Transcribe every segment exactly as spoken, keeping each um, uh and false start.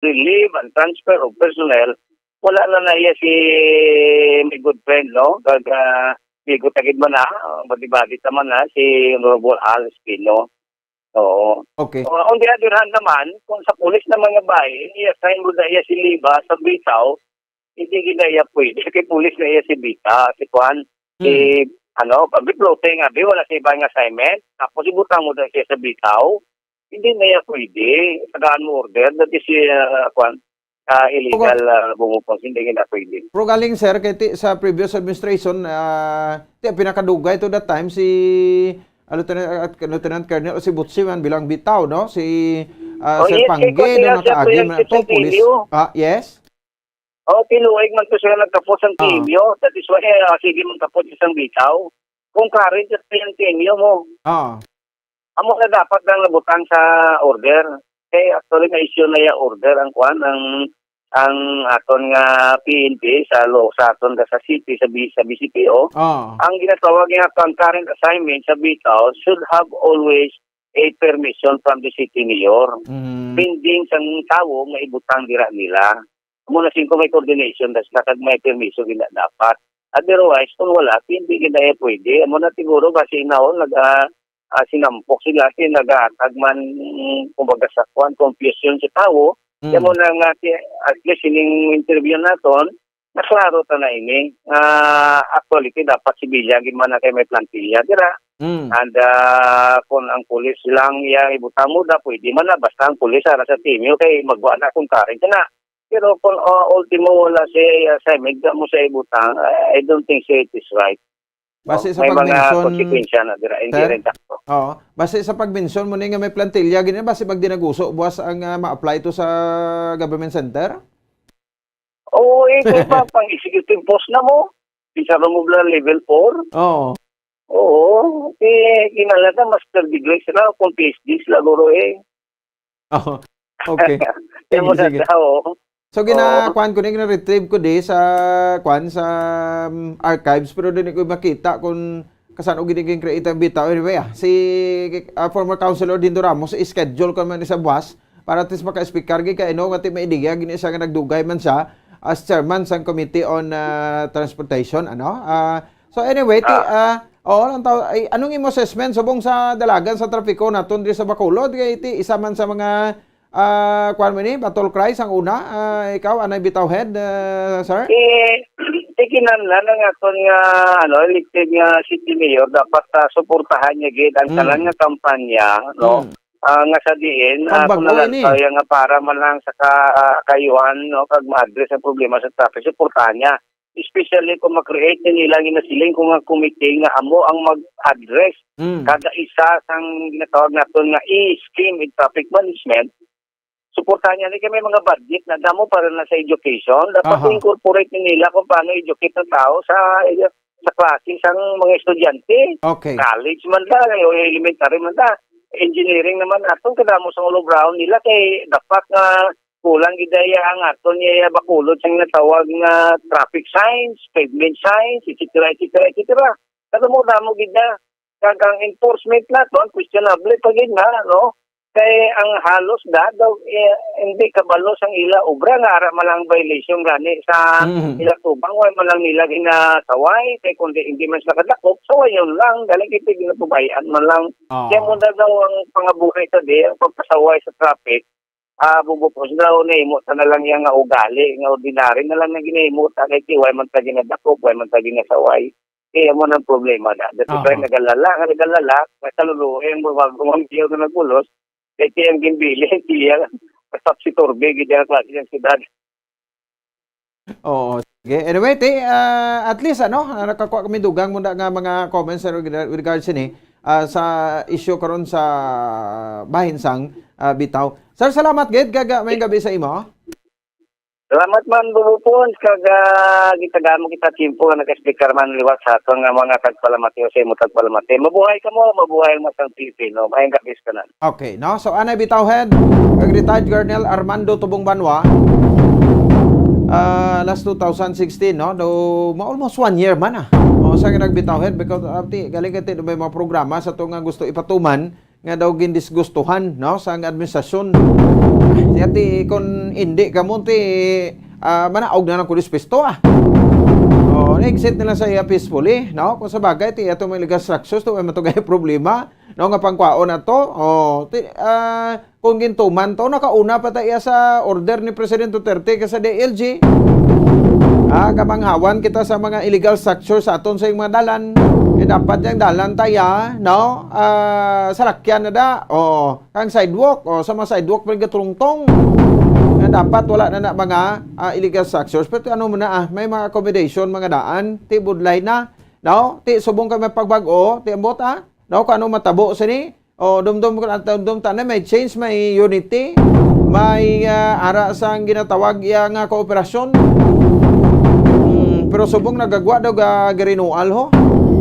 relieve and transfer of personnel, wala na na iya si my good friend, no? Kag, ah, bigot na gid man na, ah, badi-badi ta man na, si Honorable Al Espino. Oo. Okay. Uh, on the other hand naman, kung sa pulis naman nga bahin, i-assign mo na iya si Liba sa Bitaw, hindi gid na iya pwede. Kay pulis na iya si Bita, si Kwan, si, Hmm. ano, pag floating, abi, wala siya ibang assignment. Tapos ibutang mo na siya sa Bitaw, hindi na iya pwede. Tagaan mo order, that is, uh, Kwan, ah, illegal, Oga- ah, bumupos, hindi gid na pwede. Pero galing, sir, kay ti-, sa previous administration, ah, ti-, pinakadugay to that time si, ah, Lieutenant, ah, Lieutenant Colonel, o si Butsi man bilang Bitaw, no? Si, ah, Oh, Sir yes, kay Pangge, Kuya, no, Sir nakaagi Kuya, man Sir to, pulis. Santilio. Ah, yes? Oh, tinuig man to sila nagkapos ang Ah. T M U. That is why, ah, sige man kapos isang Bitaw. Kung current, sa yung T M U mo. Ah. Amo na dapat lang nabutang sa order. Kay actually, na-issue na yung order, ang kwan, ang, ang aton nga P N P sa lo-, sa aton nga sa city, sa B-, sa B C P O. Ah. Ang ginatawag nga concurrent assignment sa Bitaw should have always a permission from the city mayor. Mm. Pending sang tawo nga ibutang dira nila. Amo na singko may coordination, das na kag may permiso gina dapat. Otherwise, kung wala, hindi gid na pwede. Amo na siguro kasi naon nag, ah, ah, sinampok sila, si nagahatag man, kumbaga, sa kwan, confusion sa tawo. Mm. Kaya mo na nga, si, at least, ining interview naton, naklaro ta na ini. Ah, actually, dapat sibilyan gid man na kay may plantilla dira. Mm. And, ah, kung ang pulis lang iya ibutang mo da, pwede man na. Basta ang pulis ara sa T M U kay magwa na kung current na. Pero kung, ah, ultimo wala siya assignment, di mo siya ibutang, I, I don't think so it is right. Base No? sa May mga pag-mention, konsekwensya na dira, hindi sir? rin takto. Oo. Base sa pag-mention mo ni nga may plantilla, gini, base pag dinaguso, buwas ang, ah, ma-apply to sa government center? Oo, eh, kung pa, pang executive post na mo, isa ba mo bla level four? Oo. Oo, eh, kinala ka, master degree sila, kung P H D sila, guro, eh. Oh, okay. Kaya Sige, mo na sige. daw. So, gina-, Oo. kuwan ko na, gina-retrieve ko di sa, kuwan, sa, um, archives, pero di ko makita kung kasano gini ging create ang bitaw. Anyway, ah, si, ah, former Councilor Dindo Ramos, i-schedule ko man sa buwas para at least maka-speaker, gi kay, ano, nga ti may idea, gini siya nga nagdugay man siya as chairman sang Committee on, ah, Transportation, ano? Ah, so, anyway, ti, Ah. ah, oo, lang taw-, ay, anong imo assessment subong sa dalagan sa trapiko naton diri sa Bacolod? Kay ti, isa man sa mga, ah, kuwan mo ni, battle cry sang una. Ah, ikaw, anay bitaw head, ah, sir? Eh, ti kinahanglan ang aton nga, ano, elected nga city mayor, dapat, ah, suportahan niya gid ang Mm. tanan nga kampanya, no? Mm. Ah, nga sa diin, Ang ah, kung bago ini. nalantaw yan nga para man lang sa ka-, ah, kayuhan, no, kag ma-address ang problema sa traffic, suportahan niya. Especially kung ma-create na nila ang ginasiling ko nga committee nga amo ang mag-address Mm. kada isa sang ginatawag naton nga e-scheme in traffic management, suportahan niya ni kay may mga budget na damo para na sa education. Dapat Aha. i-incorporate ni nila kung paano educate ang tao sa, sa klase sang mga estudyante. Okay. College man da, o elementary man da. Engineering naman atong kadamo sa ulo brown nila kay dapat nga kulang gid daya ang aton niya Bacolod sang natawag nga traffic signs, pavement signs, et cetera, et cetera, et cetera. Kada mo damo gid na. Kag ang enforcement naton, questionable pa gid na, no? Kay ang halos da daw, eh, hindi kabalo sang ila obra nga ara man lang violation gani sa Mhm. ila tubang, wala man lang nila ginasaway, kay kundi hindi man sila kadakop, sawayon lang, galing ito ginapabayaan man lang. Oo. Kaya mo na daw ang pangabuhi sa di, ang pagpasaway sa traffic, ah, bubukos daw, nahimo ta na lang yang nga ugali, nga ordinary na lang na ginahimo ta, kay ti, way man ta ginadakop, way man ta ginasaway. Kaya mo nang problema na. Dati Aha. pa nagalala, nga nagalala, masaluluoy ang mga gumampiyaw na nagbulos, kay ti ang gimbili, tiya, sa topsy-turvy, gid ang klase ng syudad. Oo, sige. Anyway, ti, ah, at least, ano, ah, nakakuha kami dugang mo na nga mga comments sa reg-, regards sini, ah, sa issue karon sa bahin sang, ah, bitaw. Sir, salamat gid, kag, ah, may gabi sa imo. Salamat man, Bubo Pons, kag, ah, gitagaan mo kita tiyempo nga nag-explicar man liwat sa aton nga mga tagpalamati o sa imo tagpalamati. Mabuhay ka mo, mabuhay ang masang Pilipino. Mayang gabi sa tanan. Okay, no? So, anay bitaw head, kag retired Colonel Armando Tubong Banwa, ah, last two thousand sixteen, no? Do, ma-, almost one year man, ah. O, sa nga nagbitaw head, because, ah, ti, galing ka ti, may mga programa sa to nga gusto ipatuman, nga daw gindisgustuhan, no, sa ang administrasyon. Siya ti, kung hindi ka mo, ti, ah, manaog na lang ko dispesto, ah. Oh, na-exit nila sa iya peacefully, no? Kung sa bagay, ti, ato mga illegal structures, to, ay matugay problema, no? Nga pangkwaon na to, oh, ti, ah, kung gintuman to, nakauna pa ta iya sa order ni President Duterte ka sa D L G. Ah, kamanghawan kita sa mga illegal structures sa aton sa mga dalan. Eh, dapat yung dalan taya, no? Ah, salakyan na da. Oh, kang sidewalk, o sa mga sidewalk pa gatulungtong. Nga dapat wala na na mga, ah, illegal structures. Pero ano mo na, ah, may mga accommodation, mga daan, ti budlay na, no? Ti subong kami pagbag-o, ti ambot, ah, no? Kung ano matabo sini, o dumdum ko, dumdum tanan, may change, may unity, may, ah, ara sang ginatawag iya nga kooperasyon. Hmm, pero subong nagagwa daw ga garinual ho,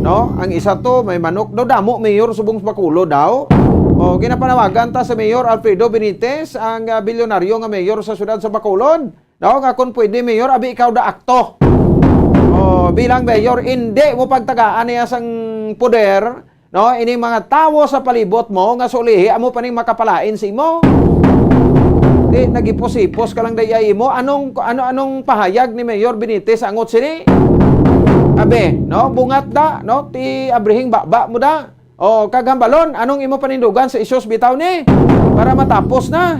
no? Ang isa to, may manok daw, damo mayor subong sa Bacolod daw. O, ginapanawagan ta sa Mayor Alfredo Benitez, ang, ah, bilyonaryo nga mayor sa siyudad sa Bacolod, no? Nga kung pwede, Mayor, abi ikaw da akto. O, bilang mayor, hindi mo pagtagaan niya sang poder, no? Ini mga tawo sa palibot mo nga sulihi amo pa ning makapalain sa imo. Di, nagipos-ipos ka lang dayay imo. Anong, ano, anong pahayag ni Mayor Benitez angot sini? Abi, no? Bungat da, no? Ti abrihing baba mo da. O, kag hambalon, anong imo panindugan sa issues bitaw ni? Para matapos na.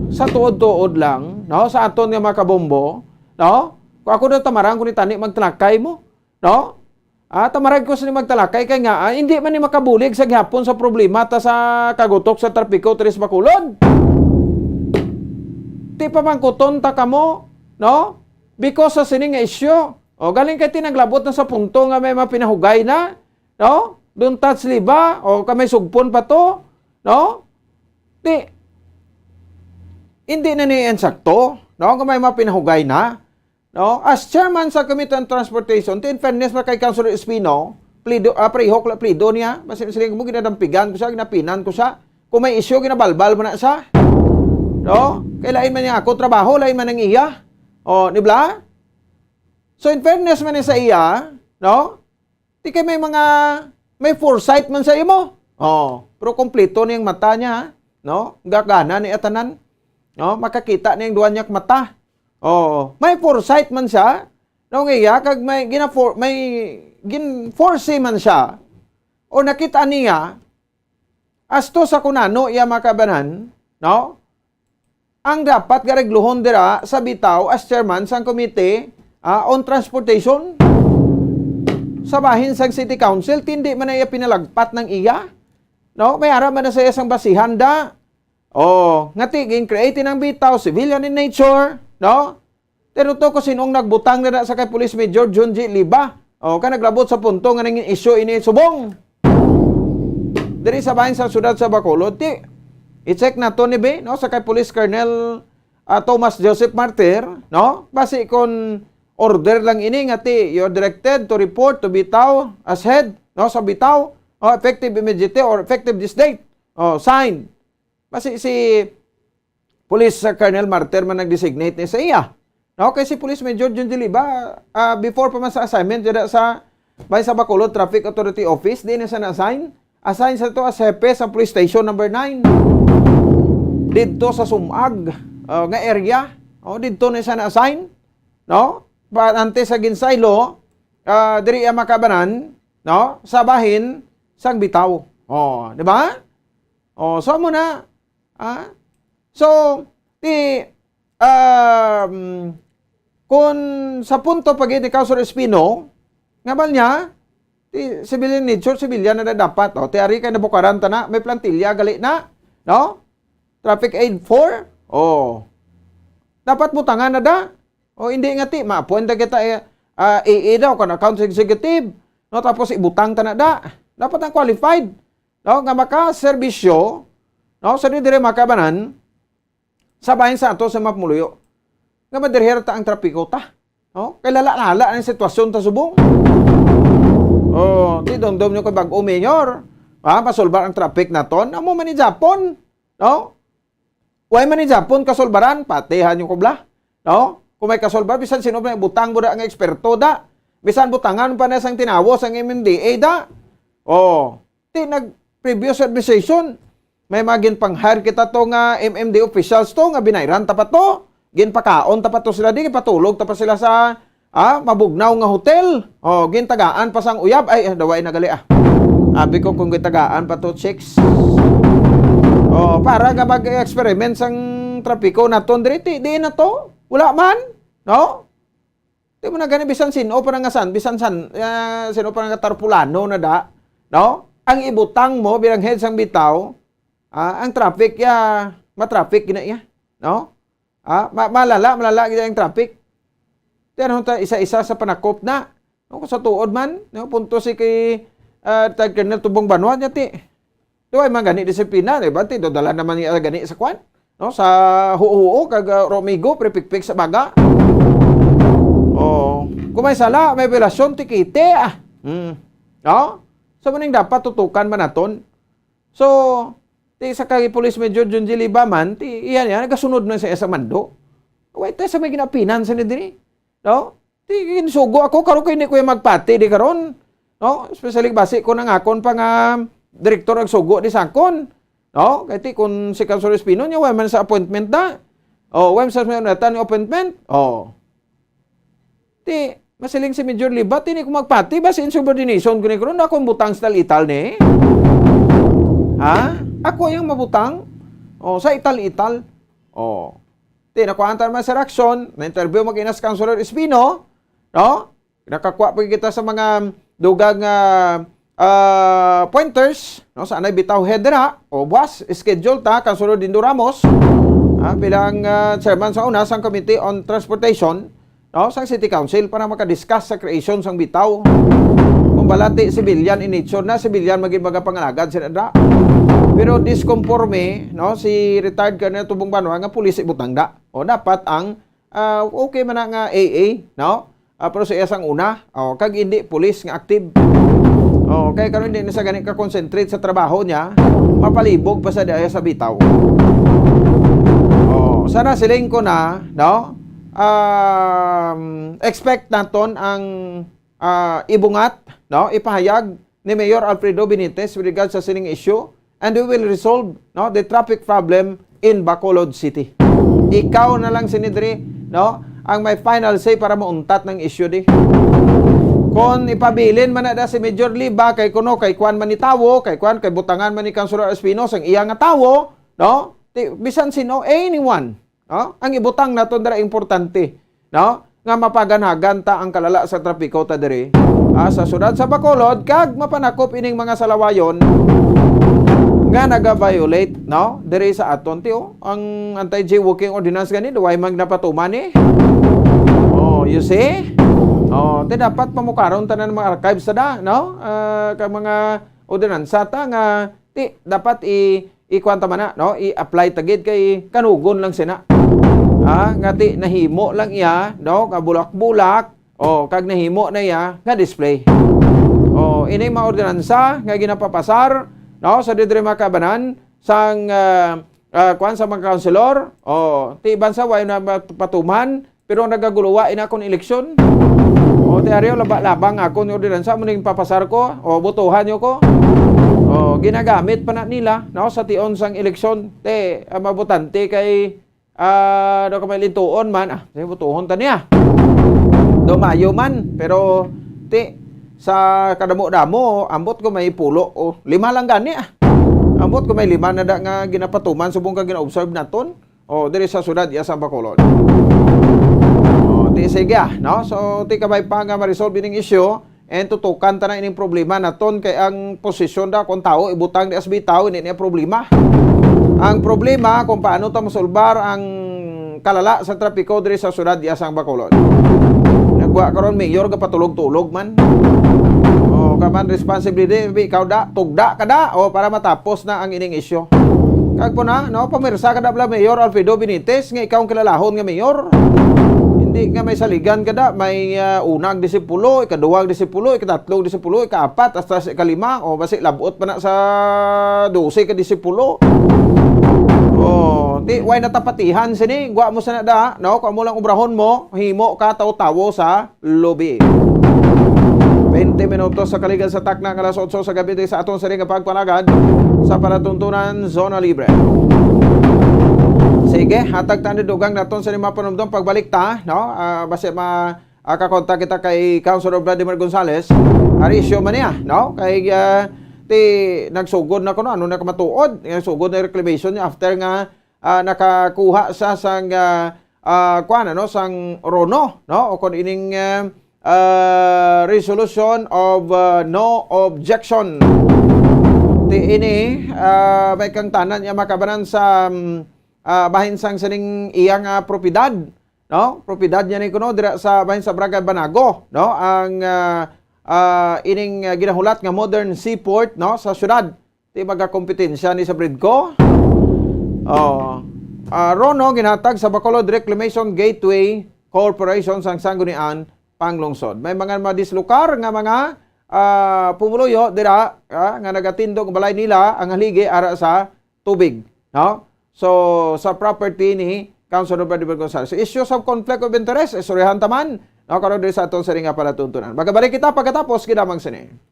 Sa tuod-tuod lang, no? Sa aton nga mga kabombo, no? Kung ako daw tamarang ko ni tani magtalakay mo, no? Ah, tamarag ko sini magtalakay kay nga, ah, hindi man ni makabulig sa gihapon sa problema ta sa kagutok sa trapiko diri sa Bacolod. Ti pamangkuton ta kamo, no? Because sa sining nga isyu. O, galing kay ti naglabot na sa punto nga may mga pinahugay na, no? Don't touch liba, o kay may sugpon pa to, no? Ti, hindi na ni insakto, no? Kung may mga pinahugay na, no? As chairman sa Committee on Transportation, ti in fairness pa kay Councilor Espino, plido, ah, prihok la plido niya, basi siling mo, ginadampigan ko siya, ginapinan ko siya. Kung may isyu, ginabalbal mo na siya. No? Kay lain man niya ako trabaho, lain man ang iya. O, di ba? So, in fairness man ni sa iya, no? Di kay may mga, may foresight man sa imo. O, pero kompleto niyang mata niya, no? Gagana ni atanan. No? Makakita niyang duwa niya mata. O, may foresight man siya, no? Nga iya, kag may gina-for-, may gin-foresee man siya. O nakita niya, asto sa kunano iya makabanan, no? Ang dapat garegluhon dira sa bitaw as chairman sang committee, ah, on transportation sa bahin sang city council, tindi man na iya pinalagpat ng iya, no? May ara man na sa iya sang basihan da. O, nga ti gin-create ng bitaw, civilian in nature, no? Pero to ko sinong nagbutang na, na sa kay Police Major Junji Liba. O, ka naglabot sa punto nga nangin issue ini subong diri sa bahin sa siyudad sa Bacolod. Ti, i-check nato ni be, no, sa kay Police Colonel, ah, Thomas Joseph Martir, no? Basi kon order lang ini nga ti, you're directed to report to bitaw as head, no, sa bitaw, o effective immediately or effective this date. O, signed. Basi si Police, uh, Colonel Martir man nag-designate ni sa iya. No, kay si Police Major Jun Diliba, ah, before pa man sa assignment dira sa, may sa Bacolod Traffic Authority Office, di na siya na-assign. Assign sa to as hepe sa Police Station number nine. Didto sa Sumag, uh, nga area. O, didto na siya na-assign. No? Pa, antes sa Ginsaylo, ah, diri ang makabanan, no? Sa bahin sang bitaw. O, di ba? O, so mo na, ah? So, ti, um, kung sa punto pa gid ni Councilor Espino, nga bal niya, ti civilian nature, civilian na, na dapat. O, ti ari kay nabukaran ta na, may plantilla gali na, no? Traffic aid four, o. Dapat butangan na da. O, hindi nga ti, ma-appoint na kita, eh, ah, A A daw, kan account executive. No, tapos ibutang ta na da. Dapat ang qualified. No, nga makaserbisyo, no, sa di dire makabanan, sa bahin sa ato sa mapmuluyo. Nga madirhera ta ang trapiko ta. No? Kay lala-lala ang sitwasyon ta subong. O, ti dumdom nyo kay bag-o mayor. Ha, masolbar ang traffic naton. Amo man ni Japon. No? Way man ni Japon kasolbaran, patihan nyo ko bla. No? Kung may kasolbar, bisan sino may butang mo da ang eksperto da. Bisan butangan pa na sang tinawo sang M M D A da. O, ti nag previous administration, May mga ginpang-hire kita to nga M M D officials to, nga binayran ta pa to. Ginpakaon ta pa to sila, di ginpatulog ta pa sila sa, ah, mabugnaw nga hotel. O, gintagaan pa sang uyab. Ay, ah, daway na gali, ah. Abi ko kung gintagaan pa to, chicks. O, para nga mag-experiment sang trapiko naton diri, ti, di na to. Wala man, no? Di mo na gani bisan sin-o pa nga san, bisan san, ah, sin-o pa nga tarpulano na da, no? Ang ibutang mo bilang head sang bitaw, ah, ang traffic, ya, ma-traffic gina iya, no? Ah, ma-, malala, malala gid ang traffic. Ti ano ta isa-isa sa panakop na, no? Kung sa tuod man, no? Punto si kay, ah, Retired Colonel Tubong Banwa niya, ti. Di ba, man gani disiplina, di ba? Ti, dala naman niya gani sa kwan, no? Sa huo-huo, kag, ah, Romigo, pripikpik sa baga. O, kung may sala, may violasyon, tikite, ah. Hmm. No? So, maning dapat tutukan man naton. So, ti sa kay Police Major Junji Liba man, ti iya niya, nagasunod man sa iya sa mando. Wait, sa may ginapinan sa ni diri. No? Ti, ginsugo ako, karon kay hindi ko yung magpati di karon. No? Especially basi ko nang akon pa nga direktor ang sugo di sangkon. No? Kay ti, kung si Councilor Espino niya, wala man sa appointment na. O, wala man sa sinunatan yung appointment. O. Ti, masiling si Major Libat, hindi ko magpati ba sa insubordination ko ni karon? Ako ang butang sa tal-ital ni. Ha? Ako yung mabutang? O, sa ital-ital? O. Ti, nakuhaan ta naman sa reaksyon, na-interview mag-inas Councilor Espino, no? Nakakuha pa kita sa mga dugang, ah, ah, pointers, no? Sa anay bitaw head dira, o buwas, schedule ta, Councilor Dindo Ramos, ah, bilang, ah, chairman sa una sang Committee on Transportation, no? Sang City Council para makadiscuss sa creation sang bitaw. Kung balati, civilian in nature na, civilian maging mga pangalagad sila dira. Pero diskonforme, no, si retired Colonel Tubong Banwa nga pulis ibutang da. O dapat ang, ah, okay man na nga A A, no? Ah, pero sa iya sang una, o, kag hindi pulis nga active. O, kay karon hindi na sa gani ka-concentrate sa trabaho niya, mapalibog pa sa daya sa bitaw. O, sana siling ko na, no? Um, expect naton ang, ah, ibungat, no? Ipahayag ni Mayor Alfredo Benitez with regards sa sining issue, and we will resolve, no, the traffic problem in Bacolod City. Ikaw na lang, Senedri, no, ang may final say para mauntat ng issue di. Kung ipabilin man na da si Major Liba, kay kuno, kay kwan man ni tawo, kay kwan, kay butangan man ni Councilor Espino, sang iya nga tawo, no, ti, bisan sino, anyone, no, ang ibutang naton dira importante, no? Nga mapaganhagan ta ang kalala sa trapiko ta diri, ah, sa siyudad sa Bacolod, kag mapanakop ining mga salawayon nga naga-violate, no? Diri sa aton, ti, o, ang anti-jaywalking ordinance gani, duway man napatuman ni. Oh, you see? Oh, ti dapat pamukaron tanan mga archives ta da, no? Ah, kag mga ordinansa ta nga ti dapat i, ikuan ta man na, no? I-apply ta gid kay kanugon lang sina. Ha? Nga ti nahimo lang iya, no? Nga bulak-bulak, o, kag nahimo na iya nga display. O, ini mga ordinansa nga ginapapasar, no? Sa didiri mga kabanan, sang, ah, ah, kuan sa mga councilor, o, ti iban sa way na mat-, patuman, pero nagaguluwa ina akon eleksyon. O, ti ari, laba-, labang akon ordinansa, mo ning papasar ko, o, botohan niyo ko. O, ginagamit pa na nila, no, sa tion sang eleksyon. Ti, ang mga botante kay, ah, daw ka may lintuon man, ah, sige, botohon ta niya. Daw maayo man, pero, ti, sa kadamo-damo, ambot ko may pulo, o, lima lang gani, ah. Ambot ko may lima na da nga ginapatuman subong ka gina-observe naton. O, diri sa siyudad iya sa Bacolod. O, ti sige, ah, no? So, ti kabay pa nga ma-resolve ining issue, and tutukan ta na ining problema naton kay ang posisyon da kung tawo ibutang di asbitaw, hindi niya problema. Ang problema kung paano ta masulbar ang kalala sa trapiko diri sa siyudad iya sa Bacolod. Nagwa karon mayor gapatulog-tulog man. O, kaman responsibility, ikaw da, tugda ka da, o, para matapos na ang ining issue. Kag po na, no, pamirsa ka da bala Mayor Alfredo Benitez nga ikaw ang kilalahon nga mayor. Hindi nga may saligan ka da, may, ah, unang disipulo, ikaduwang disipulo, ikatatlong disipulo, ikaapat, hasta sa ikalima, o basi labot pa na sa dose ka disipulo. O, ti, way natapatihan sini, gwa mo sana da, no, kung amo lang obrahon mo, himo ka tawo-tawo sa lubi. Twenty minutos sa kaligal sa takna nga alas otso sa gabi sa aton sini nga pagpanagad sa palatuntunan Zona Libre. Sige, hatag tani dugang naton sa mga panumdom pagbalik ta, no? Ah, basi ma ah, kakontak kita kay Councilor Vladimir Gonzales. Arisyo man niya, no? Kay ah, ti nagsugod na kuno, ano na kamatuod, nagsugod na reclamation niya after nga ah, nakakuha sa sang ah, ah, kuan, ano, sang RONO, no? O kon ining ah, ah, resolution of ah, no objection. Ti ini ah, may kangtanan niya makabanan sa mm, ah, bahin sang sining iya nga propiedad, no? Propiedad niya ni kuno dira sa bahin sa Barangay Banago, no? Ang ah, ah, ining ah, ginahulat nga modern seaport, no, sa syudad. Ti magakompetensya ni sa Bridco. Oh. Ah, RONO ginhatag sa Bacolod Reclamation Gateway Corporation sang Sangguniang Panglungsod. May mga madislokar nga mga ah, pumuluyo dira ah, nga nagatindog balay nila ang haligi ara sa tubig, no? So sa property ni Councilor Vladimir Gonzales. Issue sa conflict of interest, istoryahan ta man, no, karon diri sa aton sini nga palatuntunan. Magabalik kita pagkatapos gid lamang sini.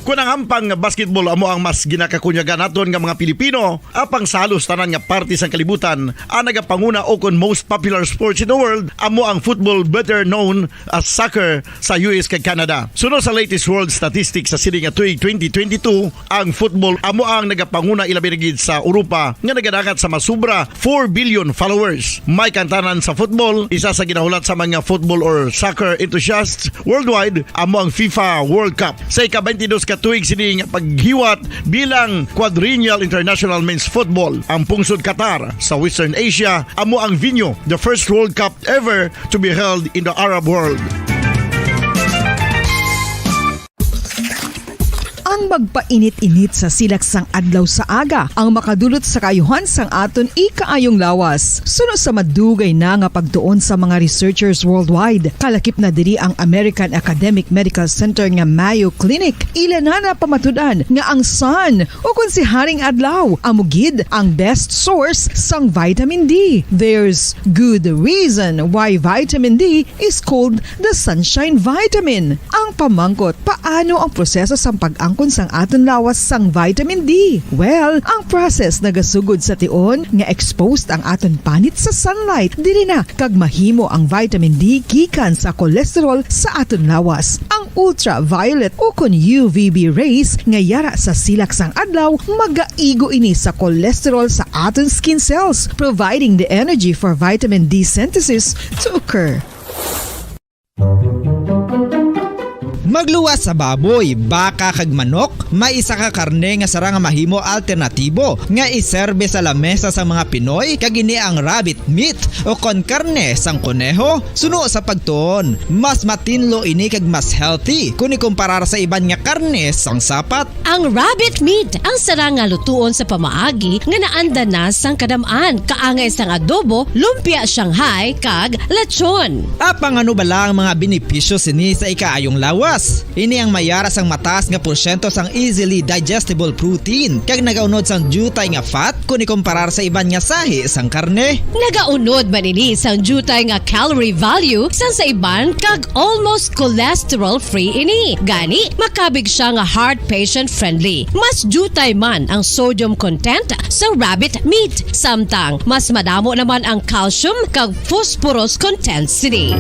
Kon ang hampang nga basketball amo ang mas ginakakunyagan naton nga mga Pilipino, apang sa halos tanan nga parte sang kalibutan, ang nagapanguna o kon most popular sports in the world amo ang football, better known as soccer, sa U S kag Canada. Suno sa latest world statistics sa sini nga tuig twenty twenty-two, ang football amo ang nagapanguna, ilabi na gid sa Europa nga nagadagat sa masobra four billion followers. May kangtanan sa football, isa sa ginahulat sa mga football or soccer enthusiasts worldwide amo ang FIFA World Cup. Sa ika-twenty-dos ka tuig sini nga paghiwat bilang Quadrennial International Men's Football, ang pungsod Qatar sa Western Asia amo ang venue, the first World Cup ever to be held in the Arab world. Ang magpainit-init sa silak sang adlaw sa aga ang makadulot sa kaayuhan sang aton ikaayong lawas. Suno sa madugay na nga pagtuon sa mga researchers worldwide, kalakip na diri ang American Academic Medical Center nga Mayo Clinic. Ila na napamatud-an nga ang sun, o kon si Haring Adlaw, amo gid ang best source sang vitamin D. There's good reason why vitamin D is called the sunshine vitamin. Ang pamangkot, paano ang proseso sang pag-angkon sang aton lawas sang vitamin D? Well, ang process nagasugod sa tion nga exposed ang aton panit sa sunlight. Diri na kag mahimo ang vitamin D gikan sa cholesterol sa aton lawas. Ang ultraviolet o kon U V B rays nga yara sa silak sang adlaw magaigo ini sa cholesterol sa aton skin cells, providing the energy for vitamin D synthesis to occur. Magluwas sa baboy, baka kag manok, may isa ka karne nga sarang nga mahimo alternatibo nga iserbe sa lamesa sa mga Pinoy, kag ini ang rabbit meat o kon karne sang koneho. Suno sa pagtuon, mas matinlo ini kag mas healthy kon ikumparar sa iban nga karne sang sapat. Ang rabbit meat ang sarang nga lutuon sa pamaagi nga naanda na sang kadam-an, kaangay sang adobo, lumpia Shanghai, kag lechon. Apang ano bala ang mga benepisyo sini sa ikaayong lawas? Ini ang may yara sang mataas nga porsyento sang easily digestible protein, kag nagaunod sang diutay nga fat kon ikumparar sa iban nga sahi sang karne. Nagaunod man ini sang diutay nga calorie value sang sa iban, kag almost cholesterol-free ini. Gani, makabig sia nga heart patient-friendly. Mas diutay man ang sodium content sa rabbit meat, samtang mas madamo naman ang calcium kag phosphorus content sini.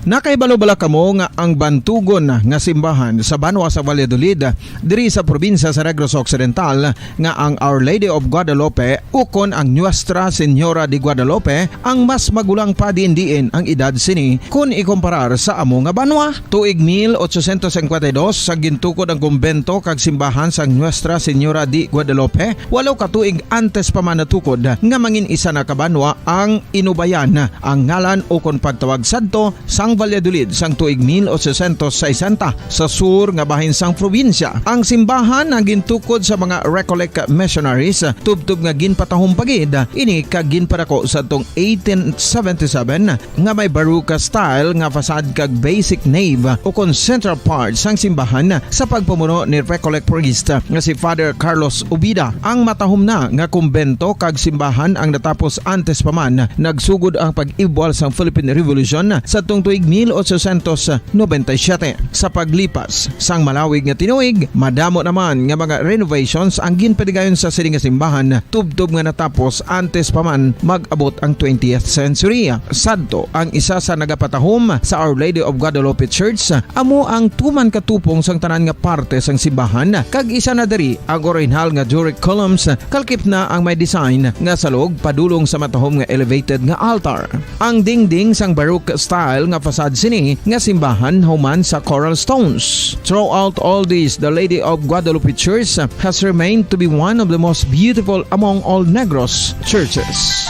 Nakahibalo bala kamo nga ang bantugon nga simbahan sa banwa sa Valladolid, diri sa probinsya sa Negros Occidental, nga ang Our Lady of Guadalupe ukon ang Nuestra Señora de Guadalupe ang mas magulang pa diin-diin ang edad sini kon ikumparar sa amo nga banwa? Tuig mil ochocientos cincuenta y dos sa gintukod ang kumbento kag simbahan sang Nuestra Señora de Guadalupe, walo ka tuig antes pa man natukod nga mangin isa na ka banwa ang Inubayan, ang ngalan ukon pagtawag sadto sang Valladolid sang tuig mil ochocientos sesenta sa sur nga bahin sang probinsya. Ang simbahan ang gintukod sa mga Recollect missionaries, tubtob nga ginpatahom pa gid ini kag ginpadako sa tong eighteen seventy-seven nga may Baroque style nga facade kag basic nave ukon central part sang simbahan sa pagpamuno ni Recollect priest nga si Father Carlos Ubida. Ang matahom na nga kumbento kag simbahan ang natapos antes pa man nagsugod ang pag-ibwal sang Philippine Revolution sa tong tuig mil ochocientos noventa y siete. Sa paglipas sang malawig nga tinuig, madamo naman nga mga renovations ang ginpadigayon sa sini nga simbahan, tubtob nga natapos antes pa man mag-abot ang twentieth century. Sadto ang isa sa nagapatahom sa Our Lady of Guadalupe Church, amo ang tuman katupong sang tanan nga parte sang simbahan, kag isa na diri ang orihinal nga Doric columns, kalkip na ang may design nga salog padulong sa matahom nga elevated nga altar. Ang dingding sang Baroque style nga facade sini nga simbahan human sa coral stones. Throughout all this, the Lady of Guadalupe Church has remained to be one of the most beautiful among all Negros churches.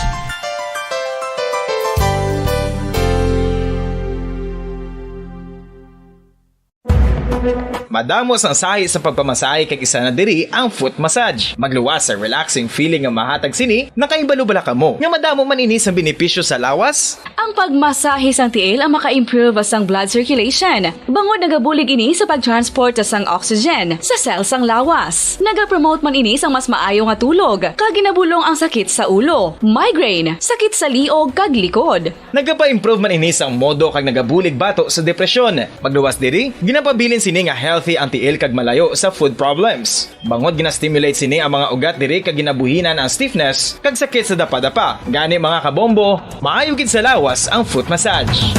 Madamo sang sahi sa pagpamasahe kag isa na diri ang foot massage. Magluwas sa relaxing feeling nga mahatag sini, nakahibalo bala kamo nga madamo man ini sang benepisyo sa lawas? Ang pagmasahe sang tiil ang maka-improve sang blood circulation, bangod nagabulig ini sa pag-transport sang oxygen sa cell sang lawas. Nagapromote man ini sang mas maayo nga tulog, kag ginabulong ang sakit sa ulo, migraine, sakit sa liog, kag likod. Nagapa-improve man ini sang modo kag nagabulig bato sa depresyon. Magluwas diri, ginapabilin sini nga healthy ang tiil kag malayo sa foot problems. Bangod gina-stimulate sini ang mga ugat diri kag ginabuhinan ang stiffness kag sakit sa dapadapa. Gani, mga kabombo, maayo gid sa lawas ang foot massage.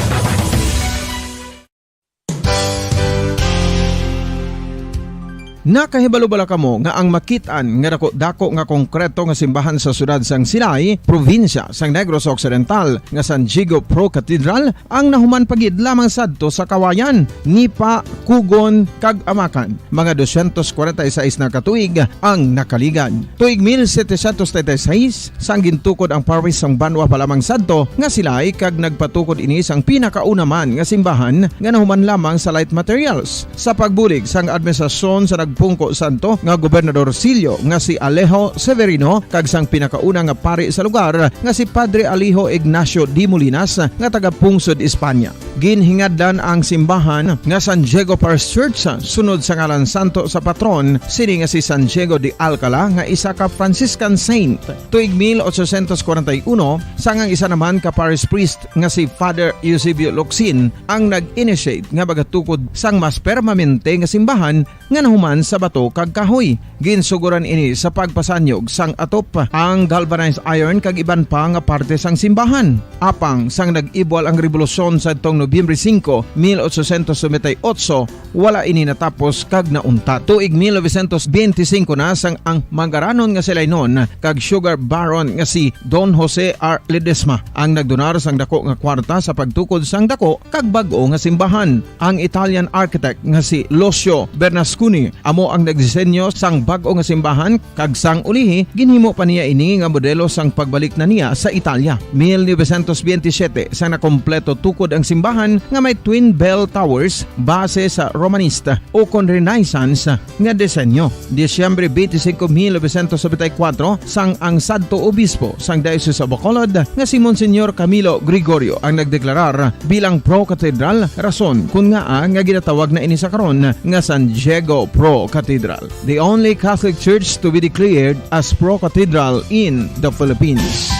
Nakahibalo bala kamo nga ang makit-an nga dako-dako nga konkreto nga simbahan sa siyudad sang Silay, probinsya sang Negros Occidental, nga San Diego Pro Cathedral, ang nahuman pa gid lamang sadto sa Kawayan, Nipa, Cugon, kag Amacan, mga dosyentos kwarenta y seis na ka tuig ang nakaligad. Tuig mil setecientos treinta y seis, sang gintukod ang parish sang banwa pa lamang sadto nga Silay, kag nagpatukod ini sang pinakauna man nga simbahan nga nahuman lamang sa light materials. Sa pagbulig sang administrasyon sa nagpungko sadto nga Gobernador Sillo nga si Alejo Severino kag sang pinakauna nga pari sa lugar nga si Padre Alejo Ignacio de Molinas nga taga-pungsod Espanya. Ginhingadlan ang simbahan nga San Diego Parish Church sunod sa ngalan santo sa patron sini nga si San Diego de Alcala nga isa ka Franciscan saint. Tuig mil ochocientos kwarenta y uno, sang ang isa naman ka parish priest nga si Father Eusebio Locsin ang nag-initiate nga magatukod sang mas permanente nga simbahan nga nahuman sa bato kag kahoy. Ginsuguran ini sa pagpasanyog sang atop, ang galvanized iron kag iban pa nga parte sang simbahan. Apang sang nag-ibwal ang rebolusyon sadtong Nobyembre singko, mil ochocientos noventa y ocho, wala ini natapos kag nauntat. Tuig mil novecientos benti singko na sang ang mangaranon nga Silaynon kag sugar baron nga si Don Jose R. Ledesma ang nagdonar sang dako nga kwarta sa pagtukod sang dako kag bag-o nga simbahan. Ang Italian architect nga si Lucio Bernasconi amo ang nagdisenyo sang bag-o nga simbahan, kag sang ulihi ginhimo pa niya ini nga modelo sang pagbalik na niya sa Italia. Mil novecientos benti siyete, sang nakompleto tukod ang simbahan nga may twin bell towers base sa Romanista ukon Renaissance nga disenyo. Disyembre benti singko, mil novecientos nobenta y kuwatro, sang ang sadto obispo sang Diocese of Bacolod nga si Monsignor Camilo Gregorio ang nagdeklarar bilang pro-cathedral, rason kon ngaa nga ginatawag na ini sa karon nga San Diego Pro Cathedral, the only Catholic church to be declared as pro-cathedral in the Philippines.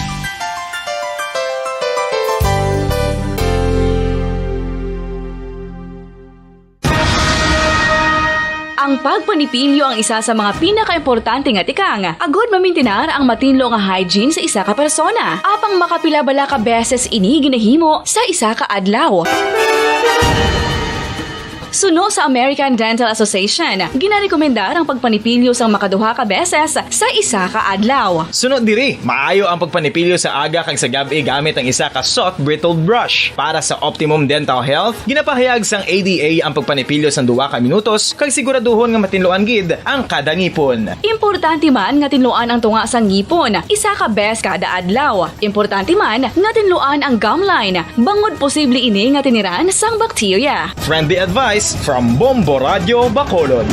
Ang pagpanipilyo ang isa sa mga pinakaimportante nga tikang agud mamintinar ang matinlo nga hygiene sa isa ka persona. Apang makapila bala ka beses ini ginahimo sa isa ka adlaw? Suno sa American Dental Association, ginarekomendar ang pagpanipilyo sang makaduha ka beses sa isa ka adlaw. Suno diri, maayo ang pagpanipilyo sa aga kag sa gab-i gamit ang isa ka soft bristled brush. Para sa optimum dental health, ginapahayag sang A D A ang pagpanipilyo sang duha ka minutos kag siguraduhon nga matinluan gid ang kada ngipon. Importante man nga tinluan ang tunga sang ngipon isa ka bes kada adlaw. Importante man nga tinluan ang gum line, bangod posible ini nga tiniran sang bakterya. Friendly advice from Bombo Radio Bacolod.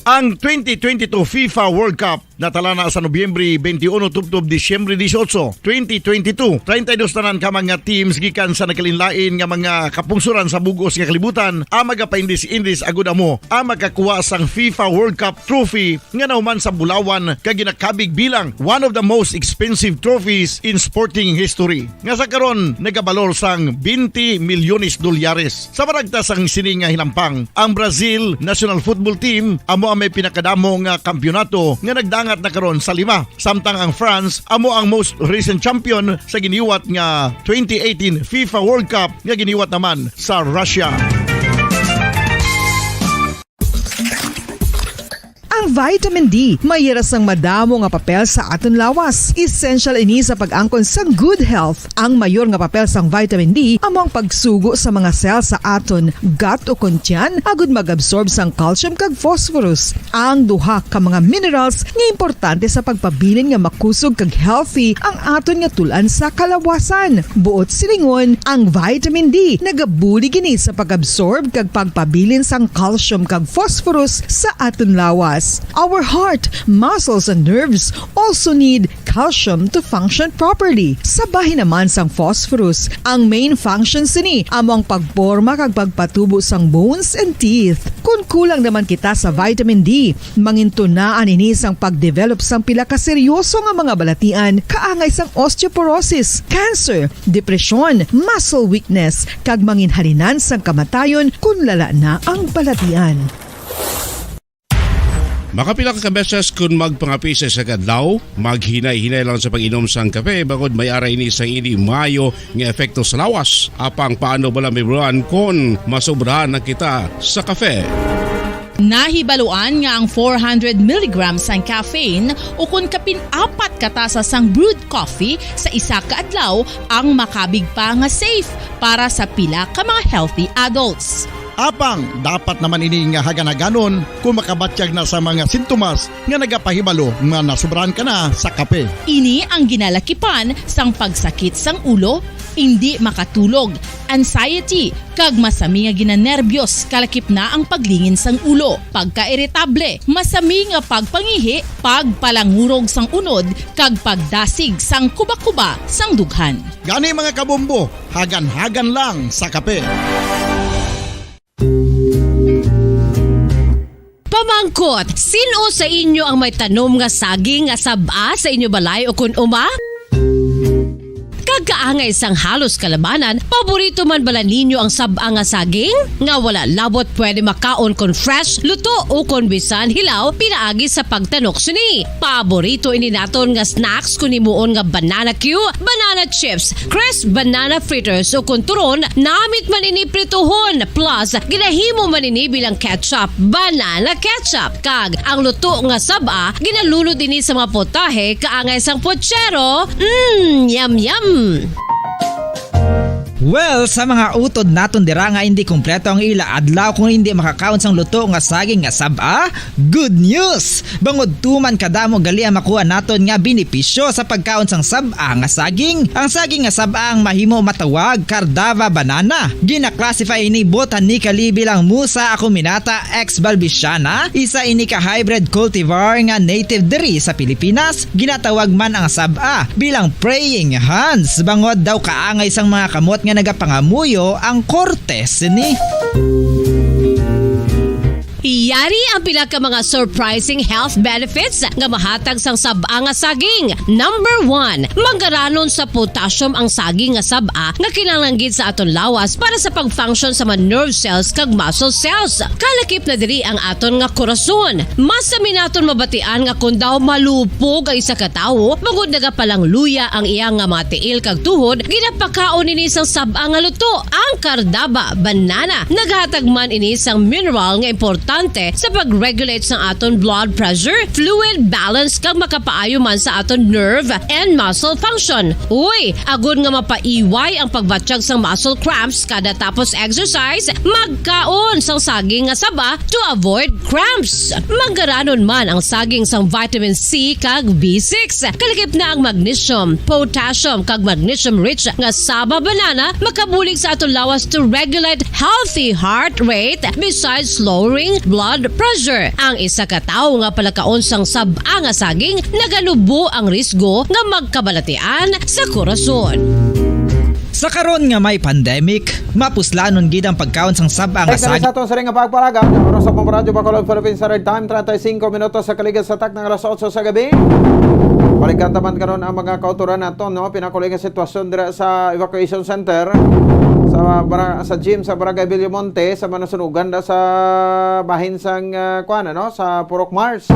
Ang twenty twenty-two FIFA World Cup natala na sa Nobyembre twenty-one tubtob Disyembre dieciocho, twenty twenty-two. Treinta y dos tanan ka mga teams gikan sa nagkalainlain nga mga kapungsoran sa bug-os nga kalibutan ang magapaindis-indis agud amo ang makakuha sang FIFA World Cup trophy nga nahuman sa bulawan kag ginakabig bilang one of the most expensive trophies in sporting history, nga sa karon nagabalor sang twenty milyones dolyares. Sa maragta sang sini nga hinampang, ang Brazil national football team amo ang may pinakadamo nga kampiyonato nga nagdangat na karon sa lima, samtang ang France amo ang most recent champion sa giniwat nga twenty eighteen FIFA World Cup nga giniwat naman sa Russia. Ang vitamin D may ira sang madamo nga papel sa aton lawas. Essential ini sa pag-angkon sang good health. Ang mayor nga papel sang vitamin D amo ang pagsugo sa mga cell sa aton gut o kon tiyan agud mag-absorb sang calcium kag phosphorus, ang duha ka mga minerals nga importante sa pagpabilin nga makusog kag healthy ang aton nga tul-an sa kalawasan. Buot silingon, ang vitamin D nagabulig ini sa pag-absorb kag pagpabilin sang calcium kag phosphorus sa aton lawas. Our heart, muscles, and nerves also need calcium to function properly. Sa bahin naman sang phosphorus, ang main function sini amo ang pagporma kag pagpatubo sang bones and teeth. Kon kulang naman kita sa vitamin D, mangintunaan ini sang pagdevelop sang pila ka seryoso nga mga balatian, kaangay sang osteoporosis, cancer, depresyon, muscle weakness, kag manginhalinan sang kamatayon kon lala na ang balatian. Makapila ka beses kon magpangape sa isa ka adlaw, maghinay-hinay lang sa pag-inom sang kape, bangod may ara ini sa hindi maayo nga epekto sa lawas. Apang paano bala mahibaluan kon masobrahan na kita sa kape? Nahibaluan nga ang four hundred milligrams sang caffeine ukon kapin apat ka tasa sang brewed coffee sa isa ka adlaw ang makabig pa nga safe para sa pila ka mga healthy adults. Apang dapat naman ini nga hagan-haganon kon makabatyag na sa mga sintomas nga nagapahibalo nga nasobrahan ka na sa kape. Ini ang ginalakipan sang pagsakit sang ulo, indi makatulog, anxiety, kag masami nga ginanerbyos, kalakip na ang paglingin sang ulo, pagkairitable, masami nga pagpangihi, pagpalangurog sang unod, kag pagdasig sang kuba-kuba sang dughan. Gani, mga kabombo, hagan-hagan lang sa kape. Pamangkot, sin-o sa inyo ang may tanom nga saging nga sab-a sa inyo balay o kun uma? Kag kaangay sang halos kalabanan, paborito man bala ninyo ang sab-a nga saging? Nga wala labot pwede makaon kon fresh, luto, o kon bisan hilaw pinaagi sa pagtanok sini. Paborito ini naton nga snacks kon himuon nga banana cue, banana chips, crisp banana fritters, o kon turon, namit man ini prituhon, plus ginahimo man ini bilang ketchup, banana ketchup. Kag ang luto nga sab-a ginalunod ini sa mga putahe kaangay sang puchero. Mm, yum, yum. Well, sa mga utod naton dira nga hindi kompleto ang ila adlaw kung hindi makakaon sang luto nga saging nga sab-a, good news! Bangod tuman kadamo gali ang makuha naton nga benepisyo sa pagkaon sang sab-a nga saging. Ang saging nga sab-a ang mahimo matawag Cardava banana. Gina-classify ini botanically bilang Musa acuminata ex balbisiana, isa ini ka hybrid cultivar nga native diri sa Pilipinas. Ginatawag man ang sab-a bilang praying hands, bangod daw kaangay sang mga kamot nga nagapangamuyo ang korte sini. Yari ang pila ka mga surprising health benefits nga mahatag sang sab-a nga saging. Number one, manggaranon sa potassium ang saging nga sab-a nga kinahanglan gid sa aton lawas para sa pag-function sa mga nerve cells kag muscle cells. Kalakip na diri ang aton nga korason. Mas sami naton mabatian nga kon daw malupog ang isa ka tawo, bangod nagapalangluya ang iya nga mga tiil kag tuhod, ginapakaon ini sang sab-a nga luto. Ang kardaba, banana, naghatag man ini sang mineral nga importante sa pag-regulate sang aton blood pressure, fluid balance, kag makapaayo man sa aton nerve and muscle function. Uy, agod nga mapaiway ang pagbatyag sang muscle cramps kada tapos exercise, magkaon sang saging nga saba to avoid cramps. Manggaranon man ang saging sang vitamin C kag B six. Kalakip na ang magnesium, potassium, kag magnesium-rich nga saba banana makabulig sa aton lawas to regulate healthy heart rate besides lowering blood pressure. Ang isa ka tawo nga palakaon sang sab-a nga saging naganubo ang risgo nga magkabalatian sa korason. Sa karon nga may pandemic, mapuslanon gid ang pagkaon sang sab-a nga Next na rin saging. sa aton sa ring nga pagparagan. Oras sa Radyo Bacolod Philippines Standard Time, treinta y cinco minutos sa kaligas sa tak ng alas otso sa gabi. Balikan taman karon ang mga kauturan naton, no? Pinakuling nga sitwasyon dira sa evacuation center sa bara, sa gym sa Barangay Villamonte sa manasunugan na sa bahin sang uh, kuan, ano, sa Purok Mars.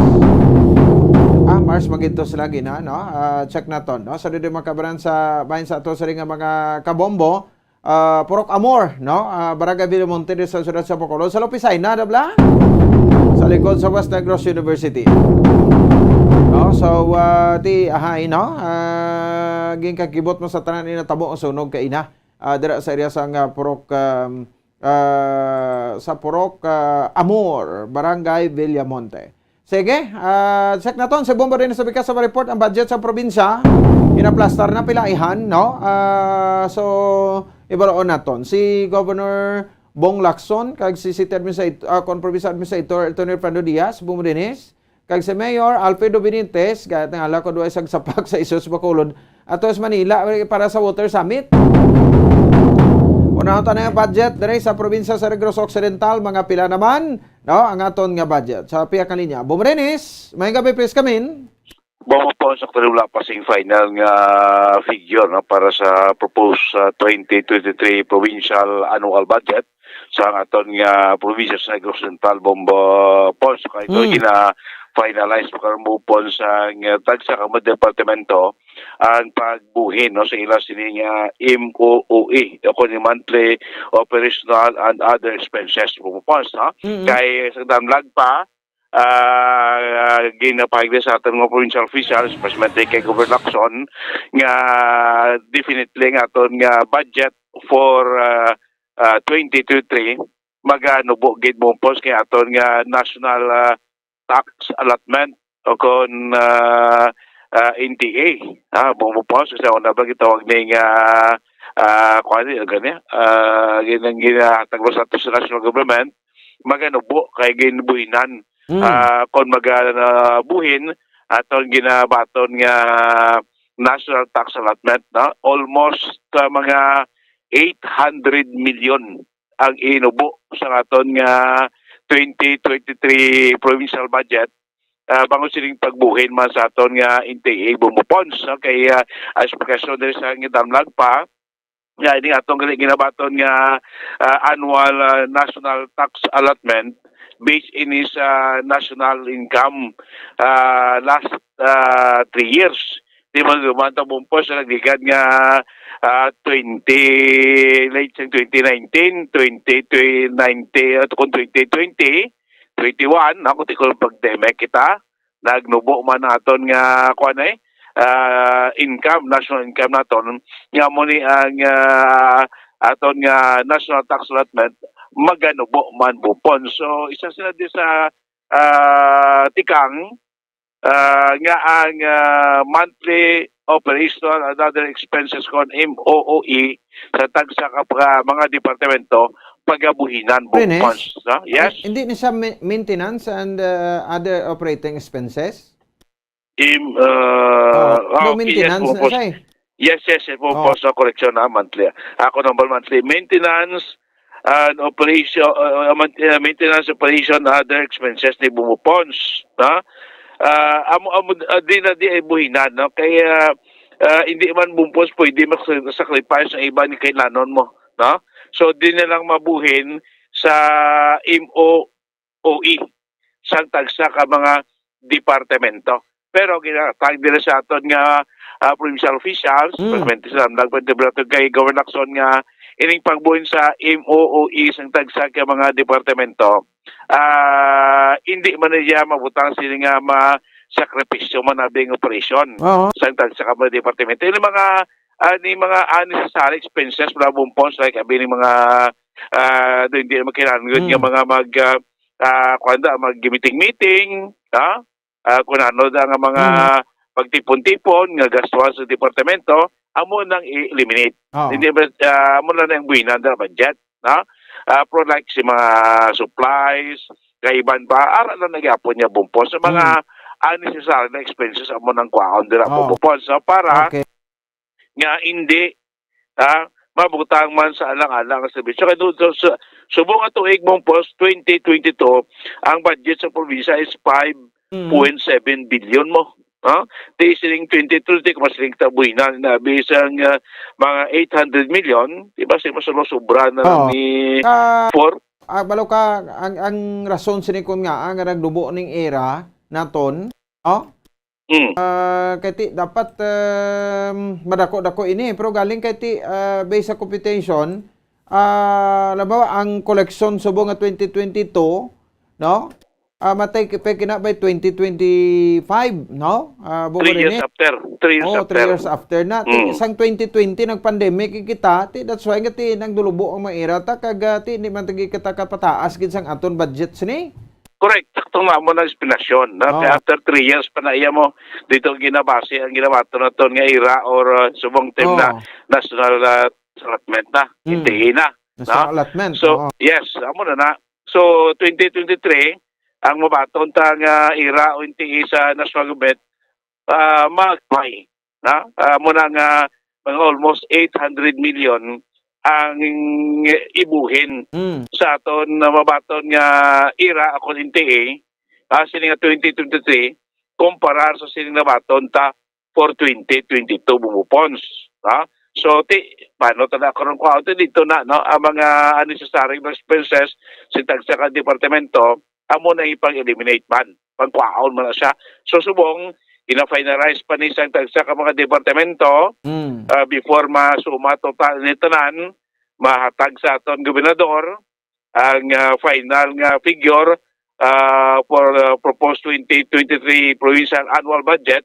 Ah, Mars magintos lagi na, no? Ah, check naton, no? Sa dito makabaran sa bahin sa ato sa ring nga mga kabombo, ah, Purok Amor, no? Ah, Barangay Villamonte de sa siyudad sa Bacolod. Sa Lupisay, na dabla? Sa likod sa West Negros University. No? So, ah, ti ahay, no? Ah, ginkakibot mo sa tanan inatabo ang sunog kaina. Ah, dira sa area sa nga Purok, um, ah, sa Purok ah, Amor, Barangay Villamonte. Sige, ah, check naton. Sa bomba din sa bikas sa report ang budget sa probinsya. Inaplastar na pila ihan, no? Ah, so, ibaroon naton. Si Governor Bong Lacson, kag si City Administrator, ah, kon Provincial Administrator, Antonio Fernando Diaz, Bumbo Dinis, kag si Mayor Alfredo Benitez, kaya tingala ko duwa isang sapak sa Isus Bacolod. Ato sa Manila, eh, para sa Water Summit. Unahon ta na ang budget diri sa probinsya sa Negros Occidental, mga pila naman, no? Ang aton nga budget. Sa pihak nga linya. Bumbo Dinis, may gabi, please, kamin. Bumapon sa wala pa sing final nga figure, no, para sa proposed uh, twenty twenty-three provincial annual budget sa aton nga probinsya sa Negros Occidental, Bumbo Pons. Kay ito Mm. gina-finalize pa karon, Bumbo Pons, ang uh, tagsa ka mga departamento ang pagbuhin, no, sa ila sini nga M O O E o kung monthly operational and other expenses, Bumbo Pons, no? Mm-mm. Kay sa damlag pa, ah, ginapahayag sa aton mga provincial officials, especially kay Governor Lacson, nga definitely nga aton nga budget for ah, ah, twenty twenty-three maganubo gid, Bumbo Pons, kay aton nga national ah, tax allotment o kon ah, ah, N T A. Ah, Bumbo Pons, kasi una ba gitawag ning ah, ah, kuan ni gani? Ah, ginang ginahatag sa ato sa national government, maganubo kay ginbuhinan. Mm. Ah, kon magabuhin aton ginabaton nga national tax allotment, no? Almost ah, mga eight hundred million ang inubo sa aton nga twenty twenty-three provincial budget, ah, bangod sining pagbuhin man sa aton nga N T A, Bumbo Pons, no? Kay ah, ang esplikasyon diri sa gidamlag pa nga ini atong gali ginabaton nga ah, annual ah, national tax allotment based ini sa national income ah, last ah, three years. Di man duman ta, Bumbo Pons, sa nagligad nga ah, twenty, late sang twenty nineteen, twenty, twenty nineteen, at kung twenty twenty, twenty-one, ako, di ko pag-deme kita, nagnubo man ang aton nga, kuan eh, ah, income, national income naton, nga mo ni ang ah, aton nga national tax allotment, maganubo man, Bumbo Pons. So, isa sila di sa ah, tikang ah, nga ang ah, monthly operational and other expenses kon M O O E sa tagsa ka pa- mga departamento pagabuhinan, Bumbo Dennis? Pons, no? Yes. Hindi ni siya ma- maintenance and uh, other operating expenses? Im, uh, Oh, oh, no maintenance yes, Bumbo na Pons. siya eh. Yes, yes, yes, Bumbo Oh. Pons, no, correction na, monthly. Ako number monthly. Maintenance, and operation, uh, uh, main-, uh, maintenance operation, other expenses ni Bumbo Pons, no? Ah, amo, amo, ah, di na di ay buhinan, no? Kaya, ah, hindi man Bumbo Pons pwede mag-sacrifice ang iba ni kailanon mo, no? So, di na lang mabuhin sa M O O E sang tagsa ka mga departamento. Pero ginatag nila sa aton nga, ah, provincial officials, Mm. presidente sa Lamdag, presidente Bulaton kay Governor Lacson nga ining pagbuhin sa M O O E sang tagsa ka mga departamento, ah, hindi man niya mabutang sini nga ma-, sakripisyo man abi ang operasyon Oo. sang tagsa ka mga departamento. Ini mga, ah, ni mga unnecessary expenses wala Bumbo Pons, like abi ni mga, ah, do hindi naman kinahanglan nga Mm. mga mag, ah, ah, kuwan da, mag-meeting-meeting, ha? Ah, kung ano da nga mga Mm. pagtipon-tipon nga gastuhan sa departamento, amo nang i-eliminate. Oo. Hindi ba, ah, amo na ang buhinan da budget, no? Ah, pero like si mga supplies, kaiban pa, ara lang nagyapon niya Bumbo Pons. Sa mga Mm. unnecessary na expenses, amo nang kwaon dira Oo. Bumbo Pons. So, para Okay. nga hindi, ah, mabutang man sa alang-alang nga serbisyo. Kay doon sa, sa subong nga tuig Bumbo Pons twenty twenty-two, ang budget sa probinsya is five point seven billion mo. Ha? Ti sining twenty twenty, kung masiling tabuhinan na bisang, ah, mga eight hundred million, di ba, si mas sobra na lang Oo. ni Ka-, four? Ah, balo ka, ang, ang rason sini kun nga, ang nagdubo ning era naton, oh? Mm. Ah, kay ti, dapat, um, madako-dako ini, pero galing kay ti, ah, based sa computation, ah, halimbawa, ang koleksyon subong nga twenty twenty-two, no? Ah, matay ki-, pe kina by twenty twenty-five, no? Ah, bubo Three years rin eh. after. Three years Oh, three after. years after na. Ti, Mm. sang twenty twenty, nag-pandemic kita. Ti, that's why nga ti, nagdulubo ang mga era ta, kag, ah, ti, hindi man tagi kita kapataas gid sang aton budget sini. Correct. Sakto nga mo na explanation, no? Oh. Kaya after three years pa na iya mo, dito ang ginabase, ang ginabato na to nga era or, uh, subong term na Oh. national, uh, allotment na, Mm. N T A na, National no? allotment, So, oo. yes, amo na na. So, twenty twenty-three, ang mabaton ta nga era o N T A sa national government, ah, magmay, na? Ah, mo na nga mga almost eight hundred million ang ibuhin Mm. sa aton na mabaton nga era akon N T A, ah, sini nga twenty twenty-three, kumparar sa sini nga baton ta for twenty twenty-two Bumbo Pons, ha? So, ti, paano ta na karon kuha? Ti, dito na, no? Ang mga unnecessary expenses sa tagsa ka departamento, amo na ipang-eliminate man. Pangkwaon man na siya. So, subong, gina-finalize pa ni sa tagsa ka mga departamento, Mm. ah, before masuma total ni tanan, mahatag sa aton gobernador ang, ah, final nga figure, ah, for, ah, proposed twenty twenty-three provincial annual budget,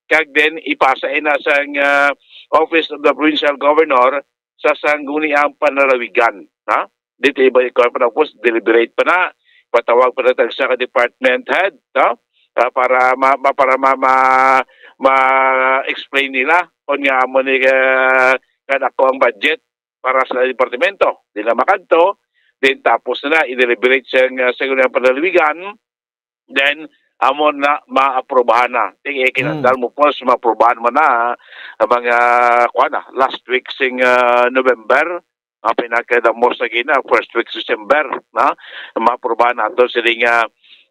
kag then ipasa ina sang, ah, Office of the Provincial Governor sa sangguniang panlalawigan, ha? Dito iba ikaw pa, tapos deliberate pa na, patawag pa na tag sa department head, no? Ah, para ma-, ma-, para ma-, ma-, ma-explain nila kung nga mo ni, ah, kadako ang budget para sa departamento. Di na makadto, then tapos na, i-deliberate sa, sa sangguniang panlalawigan, then amo na maaprubahan na. Ti, eh, kinahanglan Mm. mo po sa maaprubahan mo na, ah, ang mga, kuwan na, last week sing, ah, November, ang pinakadamos na gina, first week December, na maaprubahan nato sila nga,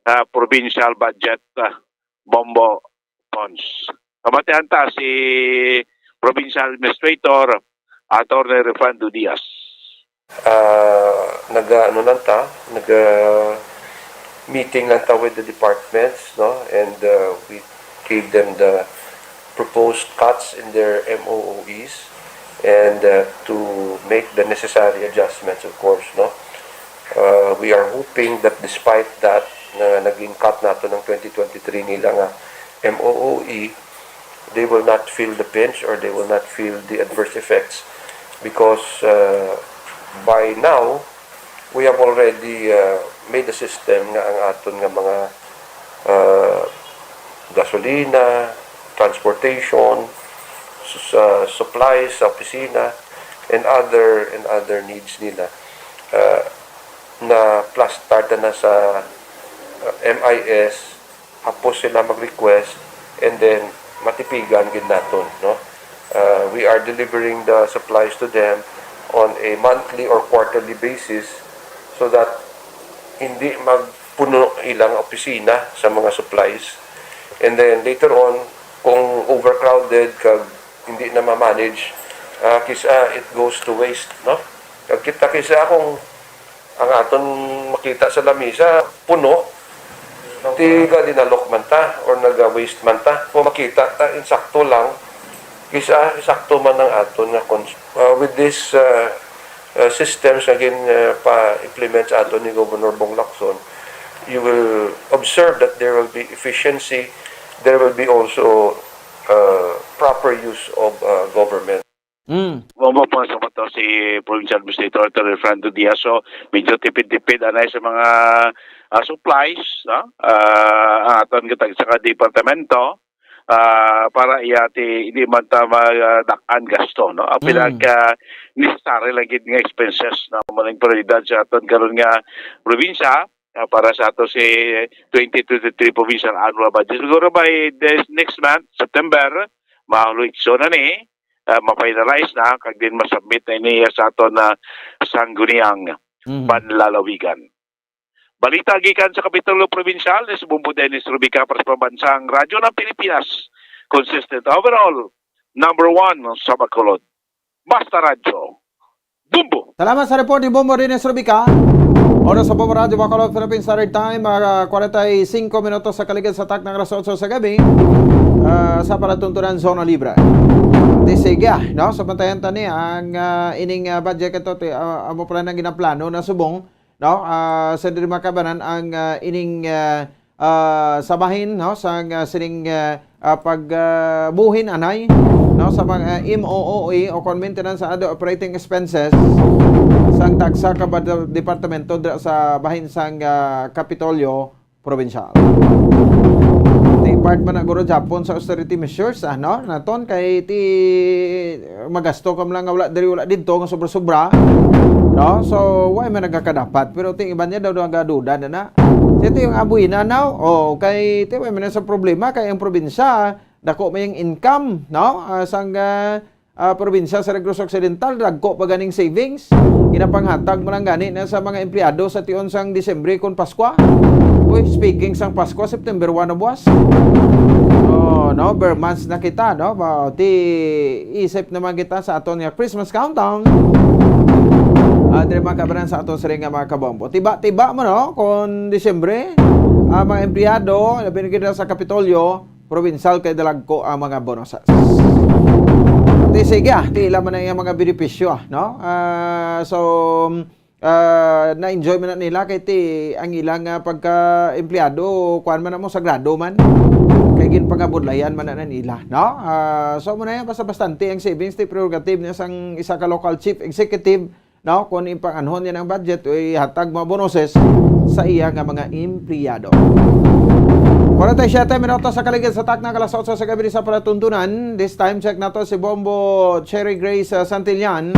ah, provincial budget, ah, Bumbo Pons. Kamatian ta si Provincial Administrator, Attorney Refrando Diaz. Ah, naga, ano lang ta, naga meeting lang ta with the departments, no? And, uh, we gave them the proposed cuts in their M O O Es and, uh, to make the necessary adjustments, of course, no? Uh, we are hoping that despite that, na naging cut nato ng twenty twenty-three nila nga M O O E, they will not feel the pinch or they will not feel the adverse effects because, uh, by now, we have already, uh, made a system nga ang aton nga mga, uh, gasolina, transportation, sus-, uh, supplies sa opisina, and other, and other needs nila, uh, na plus tarta na sa, uh, M I S, hapos sila mag-request, and then matipigan gid naton, no? Uh, we are delivering the supplies to them on a monthly or quarterly basis so that hindi magpuno ilang opisina sa mga supplies. And then later on, kung overcrowded kag hindi na ma-manage, ah, kis-a it goes to waste, no? Kag kita kis-a kung ang aton makita sa lamisa puno, ti gali nalok man ta or naga-waste man ta. Kung makita ta insakto lang, kis-a insakto man ang aton nga cons-, ah, with this, ah, ah, systems nga gin, ah, pa-implement sa aton ni Governor Bong Lacson, you will observe that there will be efficiency, there will be also, ah, proper use of, ah, government. Mm. Mao pa sa to si Provincial Administrator Attorney Fernando Diaz. So, medyo tipid-tipid anay sa mga ah, supplies, no? Ah, ang aton gitag sa departamento ah, para iya ti hindi man ta madak-an gasto, no? Ang Mm. pinaka necessary lang gid nga expenses na maling prioridad sa aton karon nga probinsya ah, para sa ato si twenty twenty-three provincial annual budget. Siguro by this next month, September, maluitso na ni, ah, ma-finalize na kag din masubmit na ini sa aton na sangguniang Mhm. panlalawigan. Balita gikan sa Kapitulo Probinsyal ni Subombo Dennis Rubica para sa Pambansang Radyo ng Pilipinas. Consistent overall, number one sa Bacolod. Basta Radyo. Bombo! Salamat sa report ni Bombo Dennis Rubica. Oras sa Bombo Radyo Bacolod, Philippine Standard Time, mga kwarenta y cinco minutos sa kaligid sa takna nga alas otso sa gabi. Ah, sa palatuntunan, Zona Libre. Di sige, ah, no? Sa pantayan tani, ang ah, ining ah, budget ito, ti, ah, amo pala nang ginaplano na subong, no? Ah, sa diri makabanan ang ah, ining ah, ah, sa bahin, no? Sa ah, sining ah, ah, pag ah, buhin anay, no? Sa mga M O O E o kon maintenance and other operating expenses sang tagsa ka ba- departamento dira sa bahin sang ah, Kapitolyo Probinsyal. Ti part man na guro Japon sa austerity measures, ah, no? Naton kay ti magasto ka man lang nga wala diri, wala didto, nga sobra-sobra. No? So, why man nagakadapat? Pero ti iban niya daw nagaduda na na. Siya ti yung abuina now. Oh, kay ti why man sa problema kay ang probinsya dako may ang income, no? Ah, sang ah, ah, probinsya sa Negros Occidental, dagko pa ganing savings. Ginapanghatag mo lang gani na sa mga empleyado sa tion sang Disyembre kon Paskwa. Uy, speaking sang Paskwa, September one na buwas. Oh, no, bare months na kita, no? Ba, ti isip naman kita sa aton nga Christmas countdown. Ah, diri man kabanan sa aton siring nga mga kabombo. Tiba-tiba mo, no? Kung Disyembre, ang mga empleyado, labi na gid sa Kapitolyo, provincial kay dalagko ang mga bonuses. Ti sige, ah, ti ila man ang iyang mga benepisyo, ah, no? Ah, so, ah, na-enjoy man na nila kay ti ang ilang ah, pagka-empleyado, kuan man na mo, sagrado man. Kay ginpangabudlayan man na na nila, no? Ah, so mo na yan, basta bastante ang savings, ti prerogative niya sang isa ka local chief executive, no? Kung ipang-anhon niya ang budget, o ihatag mga bonuses sa iya nga mga empleyado. Forty-seven minutos sa kaligid sa takna, alas otso sa gabi sa palatuntunan. This time check nato si Bombo Cherry Grace uh, Santillan.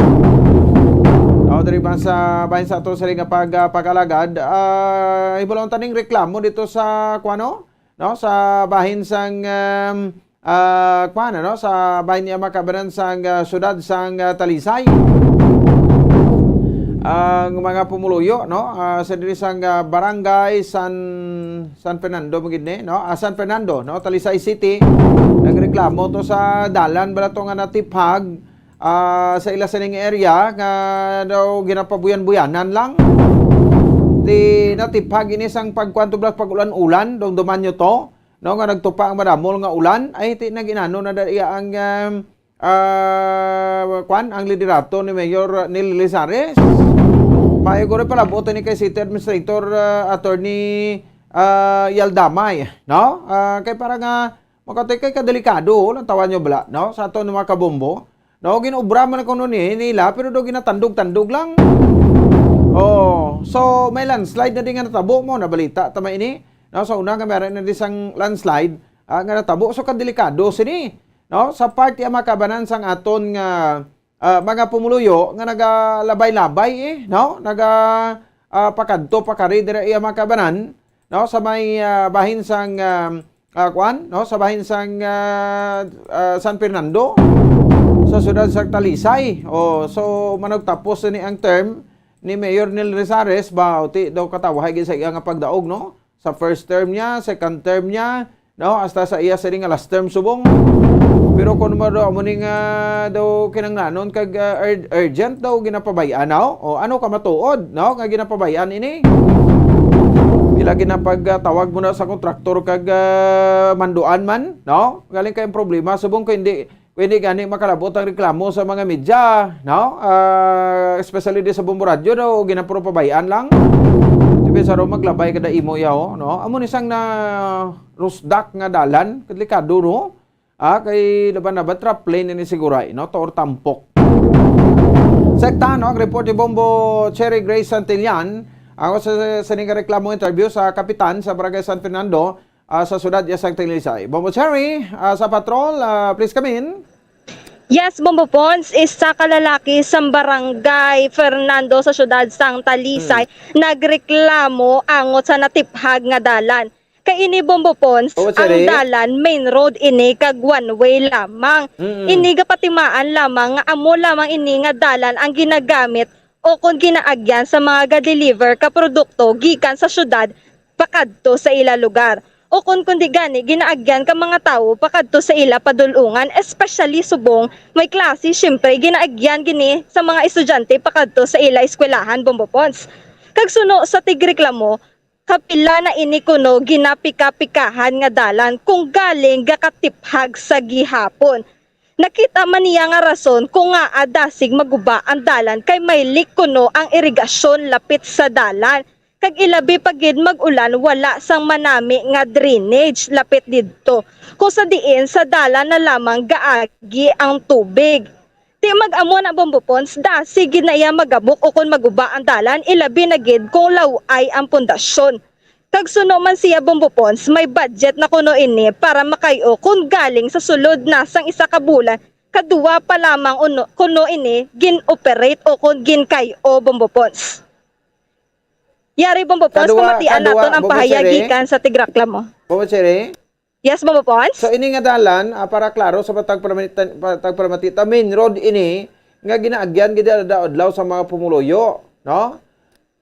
No, diri ba sa bahin sa ato sa nga pag uh, pag-alagad, uh, hibulon taning reklamo dito sa kuano, no, sa bahin sang um, ah, kuan, ano, sa bahin niya makabanan sang ah, syudad sang ah, Talisay. Ang mga pumuluyo, no, ah, sa diri sang ah, barangay San San Fernando mo gid ni, no? Ah, San Fernando, no, Talisay City, nagreklamo to sa dalan bala to nga natiphag ah, sa ila sining area nga daw ginapabuyan-buyanan lang. Ti natiphag ini sang pagkuan to bala pag-ulan-ulan, daw duman nyo to. No, nga nagtupa ang madamol nga ulan, ay ti naginano na dali ang um, ah, kwan, ang liderato ni Mayor Neil Lizares. Payo ko rin palabot ni kay City Administrator ah, Attorney ah, Yaldamay, no? Ah, kay para nga makatay kay kadelikado lang tawan nyo bala, no? Sa ato mga kabombo. No, ginobra man kuno ni nila pero do ginatandog-tandog lang. Oh, so may landslide na din nga natabo mo, nabalita tama ini. No, sa una nga meron na di sang landslide ah, nga natabo, so kadelikado sini. No, sa part ya makabanan sang aton nga ah, mga pumuluyo nga nagalabay-labay eh, no? Naga ah, pakadto pakari dira iya makabanan, no? Sa may ah, bahin sang ah, ah, kuan, no? Sa bahin sang ah, ah, San Fernando. sa siyudad sa Talisay. O, so, managtapos ni ang term ni Mayor Neil Rezares, ba, uti daw katawhay gid sa iya nga pagdaog, no? Sa first term niya, second term niya, no? Hasta sa iya sini nga last term subong. Pero kung mo daw, amo ni nga daw kinanglanon kag, ah, ur-, urgent daw ginapabay-an, no? O ano ka matuod, no? Nga ginapabay-an ini? Ila ginapagtawag mo na sa kontraktor kag, ah, manduan man, no? Galing kay ang problema, subong ko hindi, hindi gani makalabot ang reklamo sa mga media, no? Ah, especially di sa Bombo Radyo, no? Ginapuro pabay-an lang. Di ba, sa ro maglabay kada imo yaw, no? Amo ni sang na rusdak nga dalan, delikado, no? Ah, kay laban-laban trap lane ni siguray, no? Toor tampok. Sekta, no? Ang report ni Bombo Cherry Grace Santillan. Ako sa, sa ning reklamo interview sa kapitan sa Barangay San Fernando, ah, sa siyudad ya sang Talisay. Bombo Cherry, ah, sa patrol, ah, please come in. Yes, Bombo Pons, isa ka lalaki sa barangay Fernando sa siyudad sang Talisay Hmm. nagreklamo angot sa natiphag nga dalan. Kay ini, Bombo Pons, Oo, ang Cherry. dalan, main road ini kag one way lamang. Mm-mm. Ini gapatimaan lamang nga amo lamang ini nga dalan ang ginagamit o kon ginaagyan sa mga ga-deliver ka produkto gikan sa siyudad pakadto sa ila lugar. O kon kundi gani ginaagyan ka mga tawo pakadto sa ila padulungan, especially subong may klase, siyempre ginaagyan gini sa mga estudyante pakadto sa ila eskwelahan, Bombo Pons. Kag suno sa tigreklamo, kapila na ini kuno ginapika-pikahan nga dalan kung galing gakatiphag sa gihapon. Nakita man niya nga rason kung ngaa dasig maguba ang dalan kay may leak kuno ang irigasyon lapit sa dalan. Kag ilabi pa gid mag-ulan, wala sang manami nga drainage lapit didto, kung sa diin sa dalan na lamang gaagi ang tubig. Ti mag-amo na, Bombo Pons, dasig gid na iya magabok ukon maguba ang dalan, ilabi na gid kung law-ay ang pundasyon. Kag suno man siya, Bombo Pons, may budget na kuno ini para makay-o kun galing sa sulod na sang isa ka bulan, kaduwa pa lamang uno, kuno ini gin-operate o kun ginkay-o, Bombo Pons. Yari, Bombo Pons, Kaduwa, pamatian kaduwa, naton ang Bombo pahayag Cherry. gikan sa tigreklamo. Bombo Cherry? Yes, Bombo Pons? So, ini nga dalan, ah, para klaro sa patag palamati-, patag palamati ta, main road ini nga ginaagyan gid adlaw-adlaw sa mga pumuluyo, no?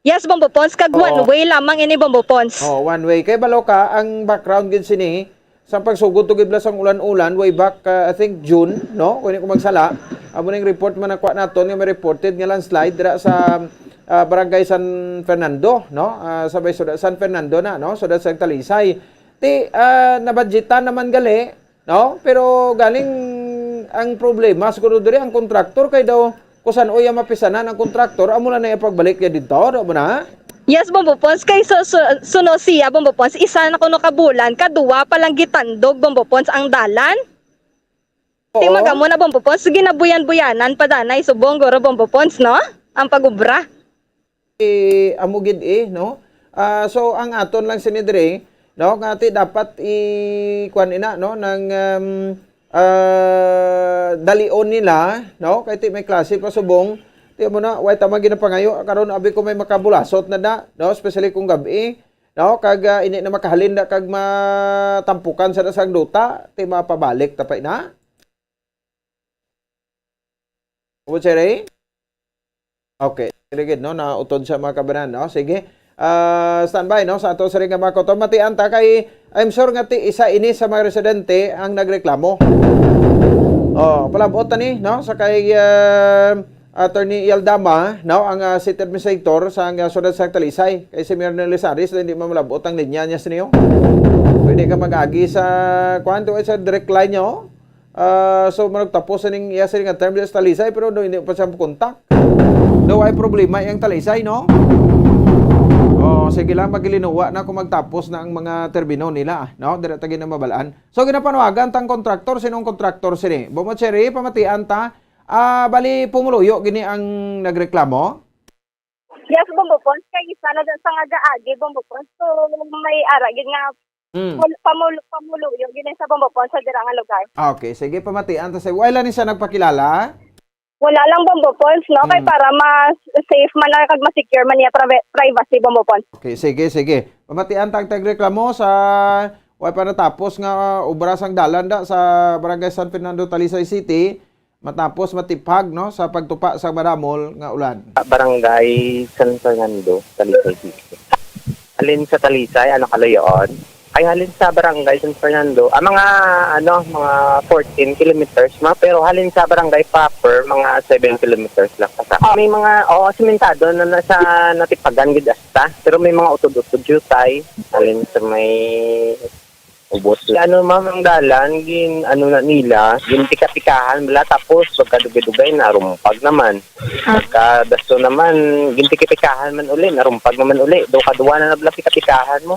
Yes, Bombo Pons, kag Oo. one way lamang ini, Bombo Pons. Oh, one way. Kay balo ka, ang background gid sini, sa pagsugod to gid bala sang ulan-ulan, way back, ah, I think June, no? Kung hindi ko magsala, amo ning report man nakuha naton nga may reported nga landslide dira sa, ah, Barangay San Fernando, no? Ah, sa may siyudad, San Fernando na, no? Siyudad sa Talisay. Ti, ah, nabadjitan naman gali, no? Pero galing ang problema siguro diri ang kontraktor kay daw kung san-o iya mapisanan ang kontraktor, amo lang na iya pagbalik niya dito, daw mo na? Yes, Bombo Pons. Kay su-, su-, suno siya, Bombo Pons, isa na kuno ka bulan, kaduwa pa lang gitandog, Bombo Pons, ang dalan. Ti Oo. Mag-amo na, Bombo Pons, ginabuyan-buyanan pa danay subong guro, Bombo Pons, no? Ang pag-ubra. Eh, amo gid eh, no? Ah, so, ang aton lang sini diri, no, nga ti dapat i-, kuwan ina, no, nang, um, ah, dalion nila, no, kay ti may klase pa subong, ti mo na, way tama ginapangayo, karon abi ko may makabulasot na da, no, especially kung gabi, no, kag, ah, hindi na makahalin na kag matampukan sa dasang duta, ti mapabalik tapay na. Ubod siya, Ray? Okay. Sige gid, no? Nautod sa mga kabanan, no? Sige. Ah, standby, no? Sa ato sa ring nga mga kuto. Matian ta kay, I'm sure nga ti isa ini sa mga residente ang nagreklamo. Oh, palabot ta ni, no? Sa kay, ah, Attorney Yaldama, no? Ang, ah, city administrator sa, ang, ah, siyudad sa Talisay. Kay si Mayor Nelisaris, hindi man malabot ang linya niya sa niyo. Pwede ka mag-agi sa, kuwan to, sa direct line niyo. Ah, so, managtapos sa ning iya sini nga term sa Talisay, pero no, hindi pa siya makontak. No, ay problema yang Talisay, no? Oh, sige lang, magilinuwa na kung magtapos na ang mga termino nila, no? Dira ta gid na mabalaan. So, ginapanawagan tang kontraktor, sinong kontraktor sini? Bombo Cherry, pamatian ta. Ah, bali, pumuluyo gini ang nagreklamo? Yes, Bombo Pons, kay isa na dyan sa nga gaagi, Bombo Pons. So, may ara gid nga Mm. pul-, pamul-, pamuluyo gid sa Bombo Pons sa dira nga lugar. Ah, okay, sige, pamatian ta sa, wala ni siya nagpakilala? Wala lang, Bombo Pons, no? Kay Mm. para mas safe man na kag ma-secure man niya priva-, privacy, Bombo Pons. Okay, sige, sige. Pamatian ta ang tagreklamo sa, wa pa natapos nga, uh, obra sang dalan da sa Barangay San Fernando, Talisay City. matapos matiphag, no, sa pagtupa sa madamol nga ulan. Barangay San Fernando, Talisay City. Halin sa Talisay, ano, kaluyoon? Ay, halin sa Barangay San Fernando, ah, mga, ano, mga fourteen kilometers, ma, pero halin sa barangay proper, mga seven kilometers lang pa sa. Ah, may mga, oo, simentado na nasa natipagan gid asta, pero may mga utod-utod jutay, halin sa may ubos. Ano, ma'am, ang dalan, gin, ano na nila, gin tika-tikahan bala, tapos pagkadugay-dugay, narumpag naman. Pagkadasto naman, gin tika-tikahan man uli, narumpag naman uli. Do kadwa na nabla tika-tikahan mo.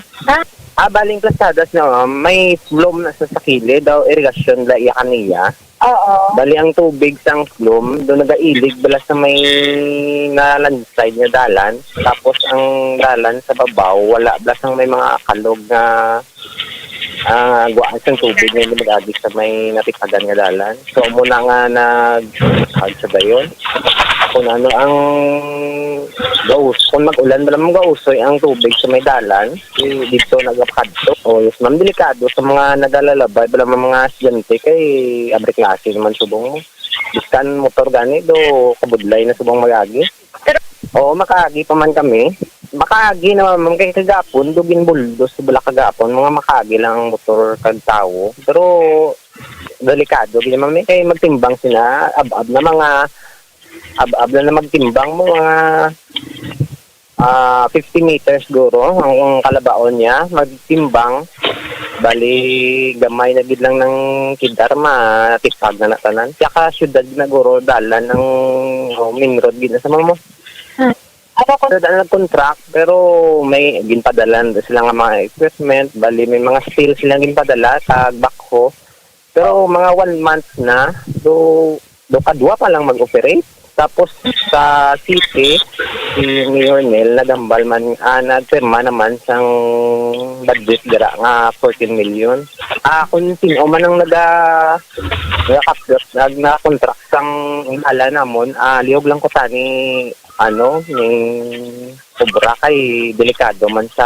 Ah, baling plasadas na, ma'am, may slum na sa, sa kilid, daw irigasyon la iya kaniya. Oo. Bali ang tubig sang slum, do nagailig bala sa may na landslide nga dalan. Tapos ang dalan sa babaw, wala bala sang may mga kalog nga ah, guwaan sang tubig nga hindi mag-agi sa may natipagan nga dalan. So, amo na nga nag-, ag sa dayon. Kung ano ang gaus-, kung mag-ulan, wala man gausoy ang tubig sa may dalan, di-, dito nagapakadto. O, yes, ma'am, delikado sa mga nagalalabay, wala man mga estudyante kay abre klase naman subong mo. Biskan motor gani, do kabudlay na subong mag-agi. Oo, makaagi pa man kami. Makaagi naman, ma'am, kay kagapon, do ginbuldos bala kagapon, mga makaagi lang ang motor kag tawo. Pero delikado gid, ma'am, eh, kay magtimbang sila, ab-ab na mga, ab-ab na, na magtimbang mo, mga, ah, fifty meters siguro ang, ang kalabaon niya, magtimbang. Bali, gamay na gid lang ng kidar, matipag na na tanan. Siya ka syudad na guro, dalan ng, oh, main road gid na sa mga mo. Hmm. Ano ko? Sa daan nag-contract, pero may ginpadala na sila nga mga equipment, bali may mga steel silang ginpadala sa backhoe. Pero mga one month na, do, do kadwa pa lang mag-operate. Tapos sa city, si Mayor Nel naghambal man, ah, nagpirma naman sang budget dira nga fourteen million. Ah, kung sino man ang naga-, nagakapyot, nag-, nakakontract sang ala namon, ah, lihog lang ko tani, ano, ning obra kay delikado man sa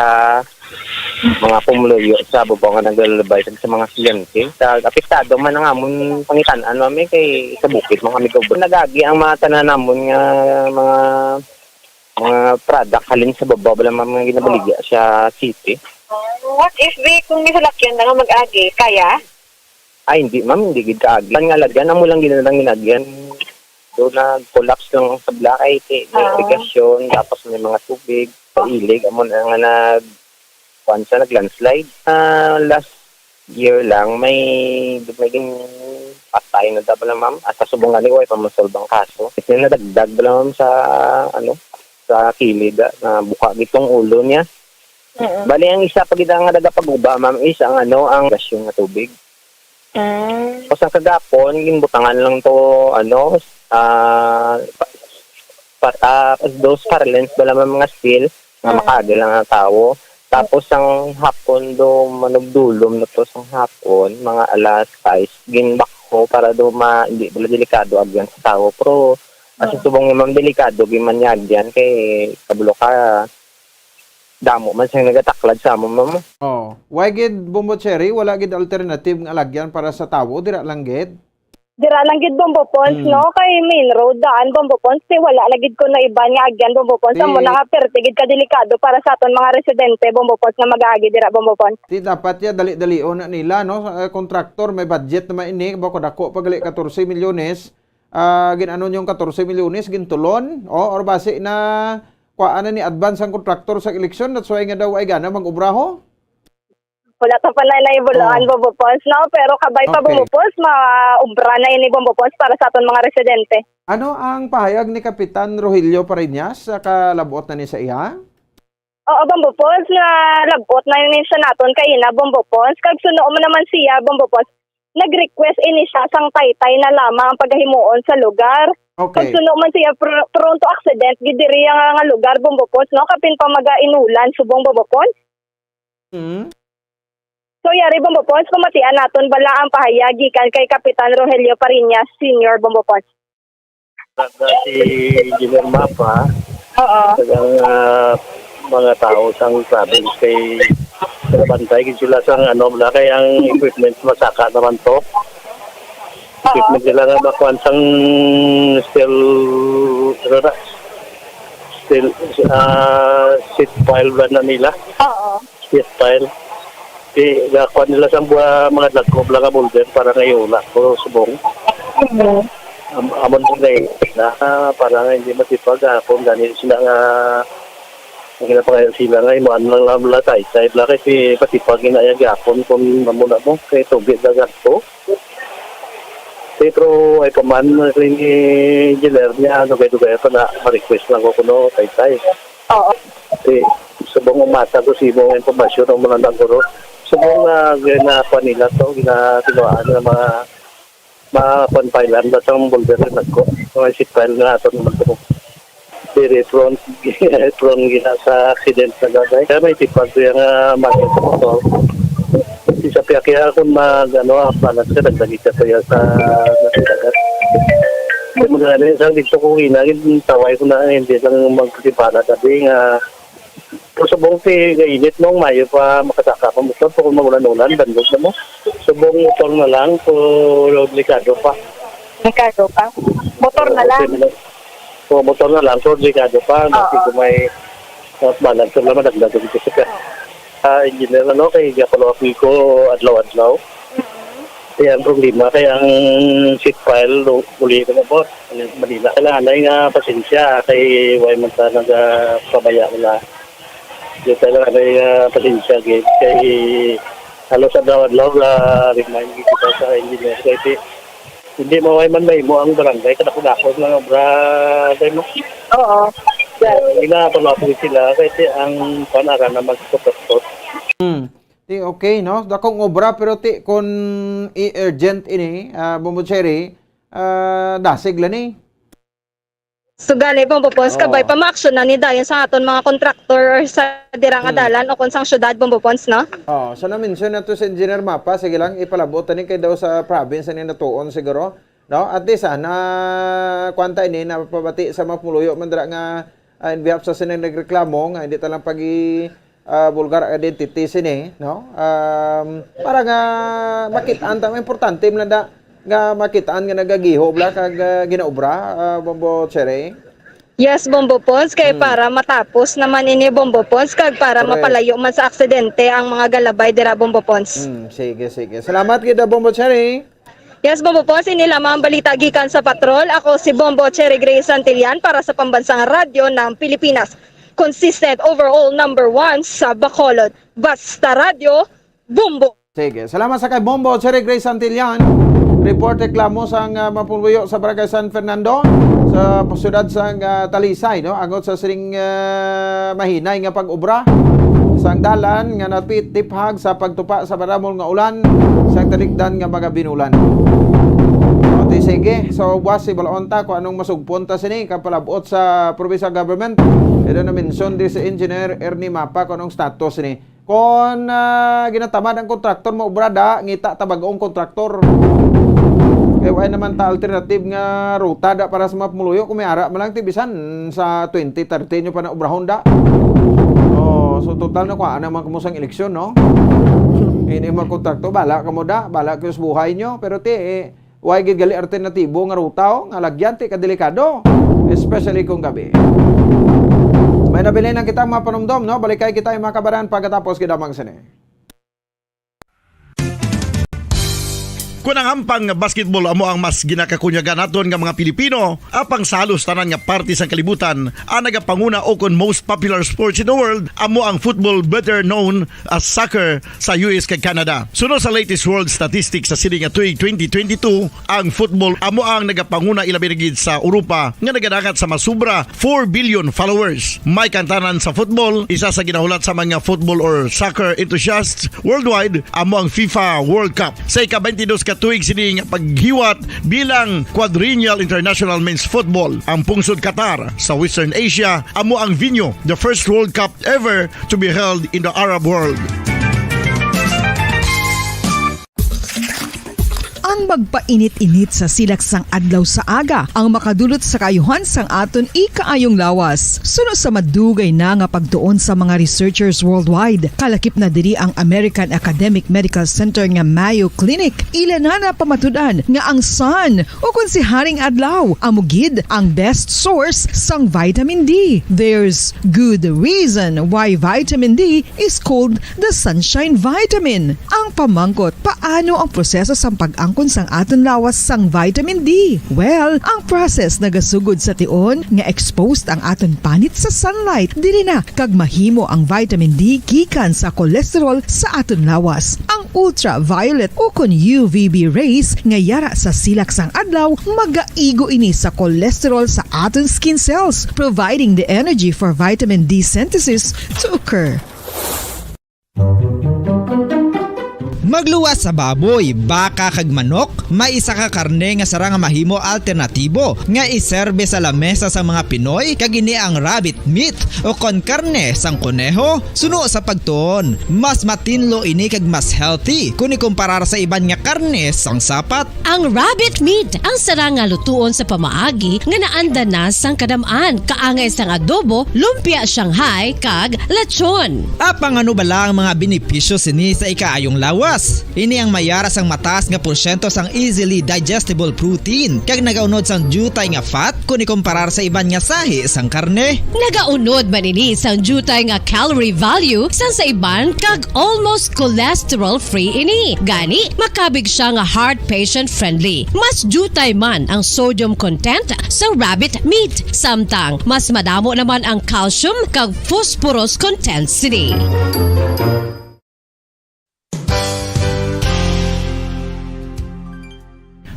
mga pumuluyo sa bubong nga naglalabay kag sa mga estudyante. Sa apektado man ang amon pangitan-an, ma'am, eh, kay sa bukid man kami gaubon. Nagagi ang mga tanan namon nga mga, mga product halin sa babaw, wala man mga ginabaligya sa city. What if, be, kung may salakyan na nga mag-agi, kaya? Ay, hindi, ma'am, hindi gid kaagi. Ang alagyan, amo lang gid ang ginagyan. Do nag-collapse lang ang sabla kay ti-, may Ah. irigasyon, tapos may mga tubig, sa ilig, amo na nga nag-, kuwan siya, nag-landslide. Ah, last year lang, may, may gin-, patay na daw pala, ma'am. Asa subong gani, way pa masolba ang kaso. Kasi nadagdag pala, ma'am, sa, ano, sa kilid, ah, na buka gitong ulo niya. Mm. Bali, ang isa pa gid nga nagapaguba, ma'am, is ang, ano, ang gasyon nga tubig. Mm. Tapos ang kagapon, ginbutangan lang to, ano, ah, pa, pa, ah, those parlance bala, mga steel nga Mm. makaagi lang ang tawo. Tapos ang hapon do, manugdulom na to sang hapon, mga alas sais, ginbakho para do ma-, hindi bala delikado agyan sa tawo. Pero, as Mm. subong nga, ma'am, delikado gid man niya agyan kay kabalo ka, damo man siyang nagataklad sa amon, ma'am. Oh, why gid, Bombo Cherry, wala gid alternative nga alagyan para sa tawo, dira lang gid? Dira lang gid, Bombo Pons, Hmm. no? Kay main road daan, Bombo Pons, kay wala na gid kuno iban nga agyan, Bombo Pons. Amo Ti- na nga, perte gid ka delikado para sa aton mga residente, Bombo Pons, nga mag-aagi dira, Bombo Pons. Ti dapat ya dali-dalion na nila, no? Eh, kontraktor, may budget naman ini, bako dako pa gali, katorse milyones. Ah, gin-ano yung katorse milyones, gintulon? O, or basi na kuhaan na ni advance ang kontraktor sa eleksyon, that's why nga daw ay gana mag-obra, ho? Wala pa pala na ibuloan, Oh. Bombo Pons, no? Pero kabay pa, Okay. Bombo Pons, maubra na ini, Bombo Pons, para sa aton mga residente. Ano ang pahayag ni Kapitan Rogelio Pariñas sa kalabot na ni sa iya? Oo, Bombo Pons, nga labot na ini sa naton kaina, Bombo Pons. Kag suno mo naman siya, Bombo Pons. Nag-request ini siya sang taytay na lamang ang pagahimuon sa lugar. Okay. Kag suno man siya, pr-, pronto accident gid diri nga, nga lugar, Bombo Pons, no? Kapin pa maga inulan, subong, Bombo Pons. Hmm. So, yari, Bombo Pons, kumatian naton bala ang pahayag gikan kay Kapitan Rogelio Pariñas Senior, Bombo Pons. Dati Engineer Mapa, Oo. Tagang, ah, mga tao sang province kay nagabantay gid sila sang ano, wala kay ang equipment masaka naman to. Equipment nila nga makuan sang steel, ano na, steel, ah, sheet pile ba na nila? Oo. Sheet pile. Di, gakuan nila sang buwa, mga dagko lang nga boulder para nga iula ko subong. Mm. Am-, amon mo na eh, na, ah, para nga hindi matipag ako, gani sila nga, ang ginapangayo sila nga, imo ano lang lang, wala tayo, tayo, wala kasi matipag na iya gihapon kung amo na mo, kay tubig dagat ko. Pero ay pa man, ni engineer niya, ano, kay dugay pa na, ma-request lang ko kuno, tay-tay. Oo. Ti, subong umasa ko sa imong impormasyon, ang mga naguro. Subong nga, gina-, pa nila to, ginatinuaan nga mga, mga panpailan, basta ang boulder na nagko. Mga isipal nga ato naman to. Very prone, prone gina sa accident na gagay. Kaya may tipag ko yung, ah, mga motor. Di sa piyak iya kung mag, ano, ah, balance ka, nagdagit ka kaya sa nagdagat. Kaya mo na rin, isang dito ko ginagin, taway ko na, hindi lang magkakipala. Sabi nga, pero subong ti gainit, no, mayo pa makasaka pa motor, pero kung maulan-ulan, bandog na mo. Subong motor na lang, so delikado pa. Delikado pa. Motor na lang. Okay na lang. So, motor na lang, so delikado pa. Oo. Kasi kung may, uh, balance na madagdag dito sa ka. Ah, engineer, ano, kay gapalo ako ko adlaw-adlaw. Mm-hmm. Kaya ang problema, kaya ang seat pile, lo-, uli ko na po. Manila. Kailangan na nga pasensya, kay way man ta nagpabaya na. Di kailangan na nga pasensya, gid. Kay halos adlaw-adlaw, ah, remind kita sa engineer. Kay ti-, hindi maway man mahimo ang barangay, kadako-dako nga obra, kay mo. Oo. Gina-follow up sila, kay ti ang panara na magsuportot. Hmm. Ti, okay, no? Dakong obra, pero ti, kung i-urgent ini, ah, Bombo Cherry, ah, dasig lang ni. So, gani, Bombo Pons, Oo. kabay pa ma-action na ni dayon sa aton mga kontraktor or sa dira nga Mm. dalan o kung sang syudad, Bombo Pons, no? Oh, so na-mention na to si Engineer Mapa, sige lang, ipalabot ni kay daw sa province ni natuon siguro, no? At least, ah, na, kuwan ta ini, napabati sa mga pumuluyo man dira nga, ah, in behalf sa sining nagreklamo nga hindi ta lang pagi, ah, vulgar identity sini, no? Um, para nga makitaan ta, importante man da nga makitaan nga nagagiho bala kag, ah, ginaobra, ah, Bombo Cherry. Yes, Bombo Pons, kay Hmm. para matapos naman ini, Bombo Pons, kag para Correct. mapalayo man sa aksidente ang mga galabay dira, Bombo Pons. Hmm, sige, sige. Salamat gid, ah, Bombo Cherry. Yes, Bombo Pons, ini lamang ang balita gikan sa Patrol. Ako si Bombo Cherry Grace Santillan para sa Pambansang Radyo ng Pilipinas. Consistent overall number one sa Bacolod. Basta Radyo, Bombo. Sige. Salamat sa kay Bombo Cherry Grace Santillan. Report reklamo sang, ah, mga pumuluyo sa Barangay San Fernando, sa siyudad sang, ah, Talisay, no? Angot sa sining, ah, mahinay nga pag-obra sang dalan nga napitiphag sa pagtupa sa madamol nga ulan sang talikdan nga mga binulan. Okay, sige. So, buwas, bal-on ta kung anong masugpon ta sini kag palabot sa provincial government. Ito na mention di si Engineer Ernie Mapa kung anong status ni. Kung, ah, ginatamad ang kontraktor, maobra da, ngita ta bag-ong kontraktor. Kay wala naman ta alternative nga ruta da para sa mga pumuluyo. Kung may ara man lang, ti bisan sa twenty thirty nyo pa na obrahon da. Oh, so total na kuha naman kamo sang eleksyon, no? Ini mga kontraktor, bala kamo da, bala kayo sa buhay nyo. Pero ti, eh, Way gid gali alternatibo nga ruta, oh, nga lagyan ti kadelikado, especially kung gabi. May nabilin lang kita, mga panumdom, no? Balikay kita, mga kabaran, pagkatapos gid lamang sini. Kung ang hampang nga basketball amo ang mas ginakakunyagan naton nga mga Pilipino, apang sa halos tanan nga parte sang kalibutan, ang nagapanguna o kon most popular sports in the world amo ang football, better known as soccer, sa U S kag Canada. Suno sa latest world statistics sa sini nga tuig twenty twenty-two, ang football amo ang nagapanguna, ilabi na gid sa Europa, nga nagadangat sa masubra four billion followers. May kantanan sa football, isa sa ginahulat sa mga football or soccer enthusiasts worldwide amo ang FIFA World Cup. Sa ika-twenty-dos ka tuig sini nga paghiwat bilang Quadrennial International Men's Football, ang pungsod Qatar sa Western Asia amo ang venue, the first World Cup ever to be held in the Arab world. Ang magpainit-init sa silak sang adlaw sa aga ang makadulot sa kaayuhan sang aton ikaayong lawas. Suno sa madugay na nga pagtuon sa mga researchers worldwide, kalakip na diri ang American Academic Medical Center nga Mayo Clinic, ila na napamatud-an nga ang sun, ukon si Haring Adlaw, amo gid ang best source sang vitamin D. There's good reason why vitamin D is called the sunshine vitamin. Ang pamangkot, paano ang proseso sang pag-angkon sang aton lawas sang vitamin D? Well, ang process nagasugod sa tion nga exposed ang aton panit sa sunlight. Diri na kag mahimo ang vitamin D gikan sa cholesterol sa aton lawas. Ang ultraviolet ukon U V B rays nga yara sa silak sang adlaw magaigo ini sa cholesterol sa aton skin cells, providing the energy for vitamin D synthesis to occur. Magluwas sa baboy, baka, kag manok, may isa ka karne nga sarang nga mahimo alternatibo nga iserbe sa lamesa sang mga Pinoy, kag ini ang rabbit meat, ukon karne sang koneho. Suno sa pagtuon, mas matinlo ini kag mas healthy kon ikumparar sa iban nga karne sang sapat. Ang rabbit meat ang sarang nga lutuon sa pamaagi nga naandan na sang kadam-an, kaangay sang adobo, lumpia Shanghai, kag lechon. Apang ano bala ang mga benepisyo sini sa ikaayong lawas? Ini ang mayara sang mataas nga porsyento sang easily digestible protein, kag nagaunod sang diutay nga fat kon ikumparar sa iban nga sahi sang karne. Nagaunod man ini sang diutay nga calorie value sang sa iban, kag almost cholesterol-free ini. Gani, makabig siya nga heart patient-friendly. Mas diutay man ang sodium content sa rabbit meat, samtang mas madamo naman ang calcium kag phosphorus content sini.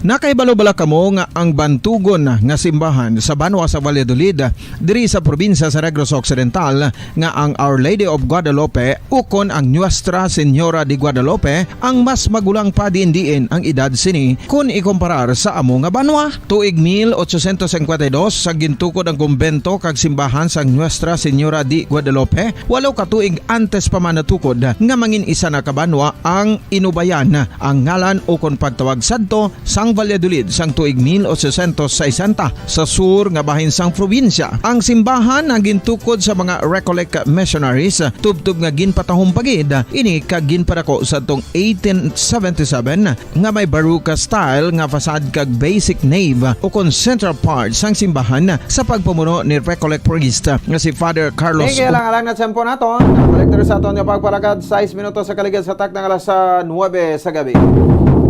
Nakahibalo bala kamo nga ang bantugon nga simbahan sa banwa sa Valladolid, diri sa probinsya sa Negros Occidental, nga ang Our Lady of Guadalupe ukon ang Nuestra Señora de Guadalupe ang mas magulang pa diin-diin ang edad sini kon ikumparar sa amo nga banwa? Tuig mil ochocientos cincuenta y dos sa gintukod ang kumbento kag simbahan sang Nuestra Señora de Guadalupe, walo ka tuig antes pa man natukod nga mangin isa na ka banwa ang Inubayan, ang ngalan ukon pagtawag sadto sang Valladolid sang tuig mil ochocientos sesenta, sa sur nga bahin sang probinsya. Ang simbahan ang gintukod sa mga Recollect missionaries, tubtob nga ginpatahom pa gid ini kag ginpadako sadtong eighteen seventy-seven, nga may Baroque style nga facade kag basic nave ukon central part sang simbahan sa pagpamuno ni Recollect priest nga si Father Carlos. Thank you lang, alang na tempo naton. Balik diri sa aton nga pagpalakad, sais minutos sa kaligid sa takna nga alas sa nuebe sa gabi.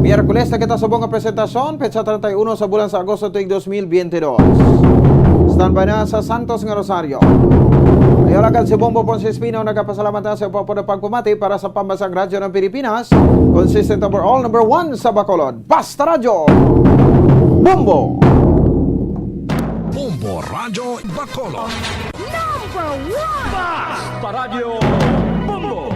Miyerkules na kita subong nga presentasyon, petsa treinta y uno sa bulan sa Agosto tuig dos mil veinte y dos. Standby na sa Santos nga Rosario. Ayo lagad si Bombo Ponce Espino, nagapasalamat na sa pagpamati para sa Pambansang Radyo ng Pilipinas, consistent overall number one sa Bacolod. Basta Radyo Bombo! Bombo Radyo Bacolod. Number one! Basta Radyo Bombo!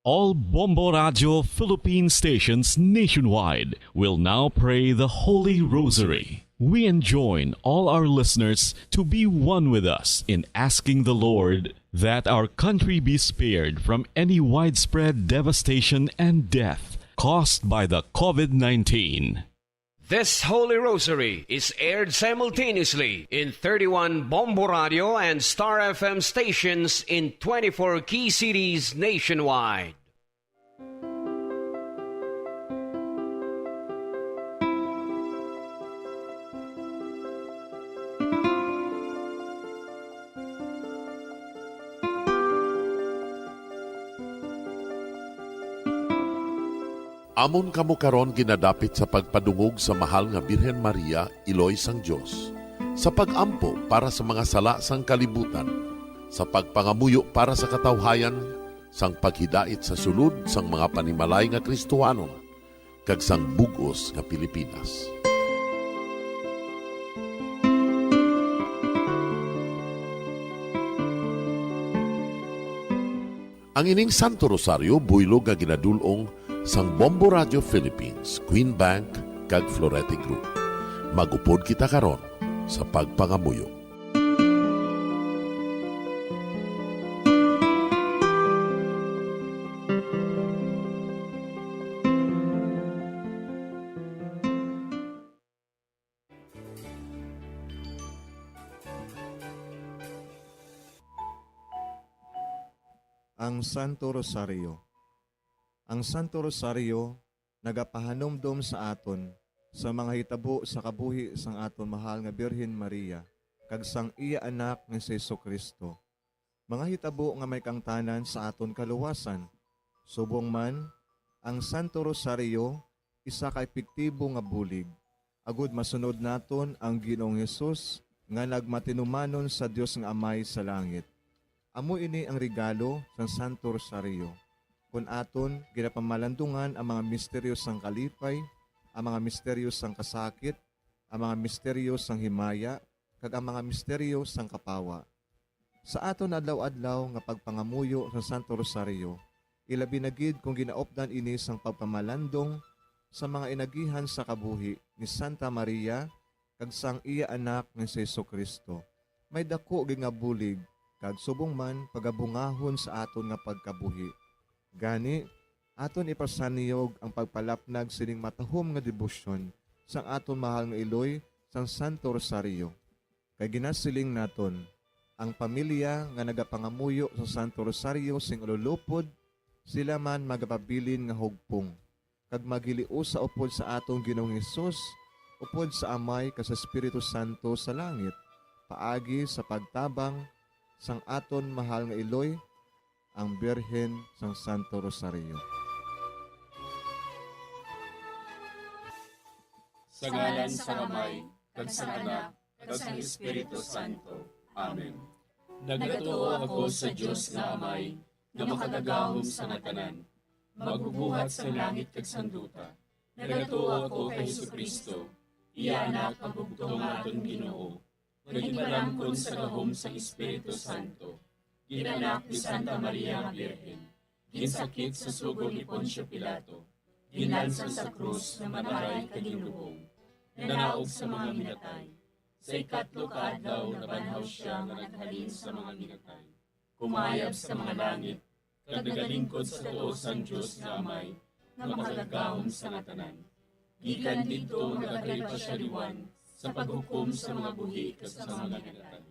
All Bombo Radyo Philippine stations nationwide will now pray the Holy Rosary. We enjoin all our listeners to be one with us in asking the Lord that our country be spared from any widespread devastation and death caused by the COVID nineteen. This Holy Rosary is aired simultaneously in thirty-one Bombo Radio and Star F M stations in twenty-four key cities nationwide. Amon kamo karon ginadapit sa pagpadungog sa mahal nga Birhen Maria, Iloy sang Dios, sa pag-ampo para sa mga sala sang kalibutan, sa pagpangamuyo para sa katawhayan, sang paghidait sa sulod sang mga panimalay nga Kristohanon, kag sang bug-os nga Pilipinas. Ang ining Santo Rosario buylog nga ginadul-ong sang Bombo Radio Philippines, Queen Bank, kag Florete Group. Mag-upod kita karon sa pagpangamuyo. Ang Santo Rosario. Ang Santo Rosario nagapahanumdom sa aton sa mga hitabo sa kabuhi sang aton mahal nga Birhen Maria kag sang iya Anak nga si Jesu-Cristo, mga hitabo nga may kaangtanan sa aton kaluwasan. Subong man, ang Santo Rosario isa ka epektibo nga bulig, agud masunod naton ang Ginoong Hesus nga nagmatinumanon sa Dios nga Amay sa langit. Amo ini ang regalo sang Santo Rosario, kon aton ginapamalandungan ang mga misteryo sang kalipay, ang mga misteryo sang kasakit, ang mga misteryo sang himaya, kag ang mga misteryo sang kapawa. Sa aton adlaw-adlaw nga pagpangamuyo sa Santo Rosario, ilabi na gid kon ginaupdan ini sang pagpamalandong sa mga inagihan sa kabuhi ni Santa Maria kag sang iya Anak nga si Jesu-Cristo, may daku gid nga bulig kag subong man pagabungahon sa aton nga pagkabuhi. Gani, aton ipasanyog ang pagpalapnag sining matahom nga debosyon sang aton mahal nga iloy sang Santo Rosario. Kay ginasiling naton, ang pamilya nga nagapangamuyo sa Santo Rosario sing ululupod, sila man magapabilin nga hugpong, kag maghiliusa upod sa aton Ginoong Hesus, upod sa Amay kag sa Espiritu Santo sa langit, paagi sa pagtabang sang aton mahal nga iloy, ang Birhen sang Santo Rosario. Sa ngalan sang Amay, kag sang Anak, kag sang Espiritu Santo. Amen. Nagatuo ako sa Dios nga Amay, nga makagagahom sa nga tanan, magbubuhat sang langit kag sang duta. Nagatuo ako kay Jesu-Cristo, iya Anak, ang bugtong nga aton Ginoo, nga ginpalamkon sa gahom sang Espiritu Santo, ginanak ni Santa Maria nga Birhen, ginsakit sa sugo ni Poncio Pilato, ginlansang sa krus, namatay kag ginlubong, nanaog sa mga minatay. Sa ikatlo ka adlaw nabanhaw sia nga naghalin sa mga minatay, kumayab sa mga langit, kag nagalingkod sa tuo sang Dios nga Amay, nga makagagahom sa nga tanan. Gikan didto magakari pa sia liwan sa paghukom sa mga buhi kag sa mga minatay.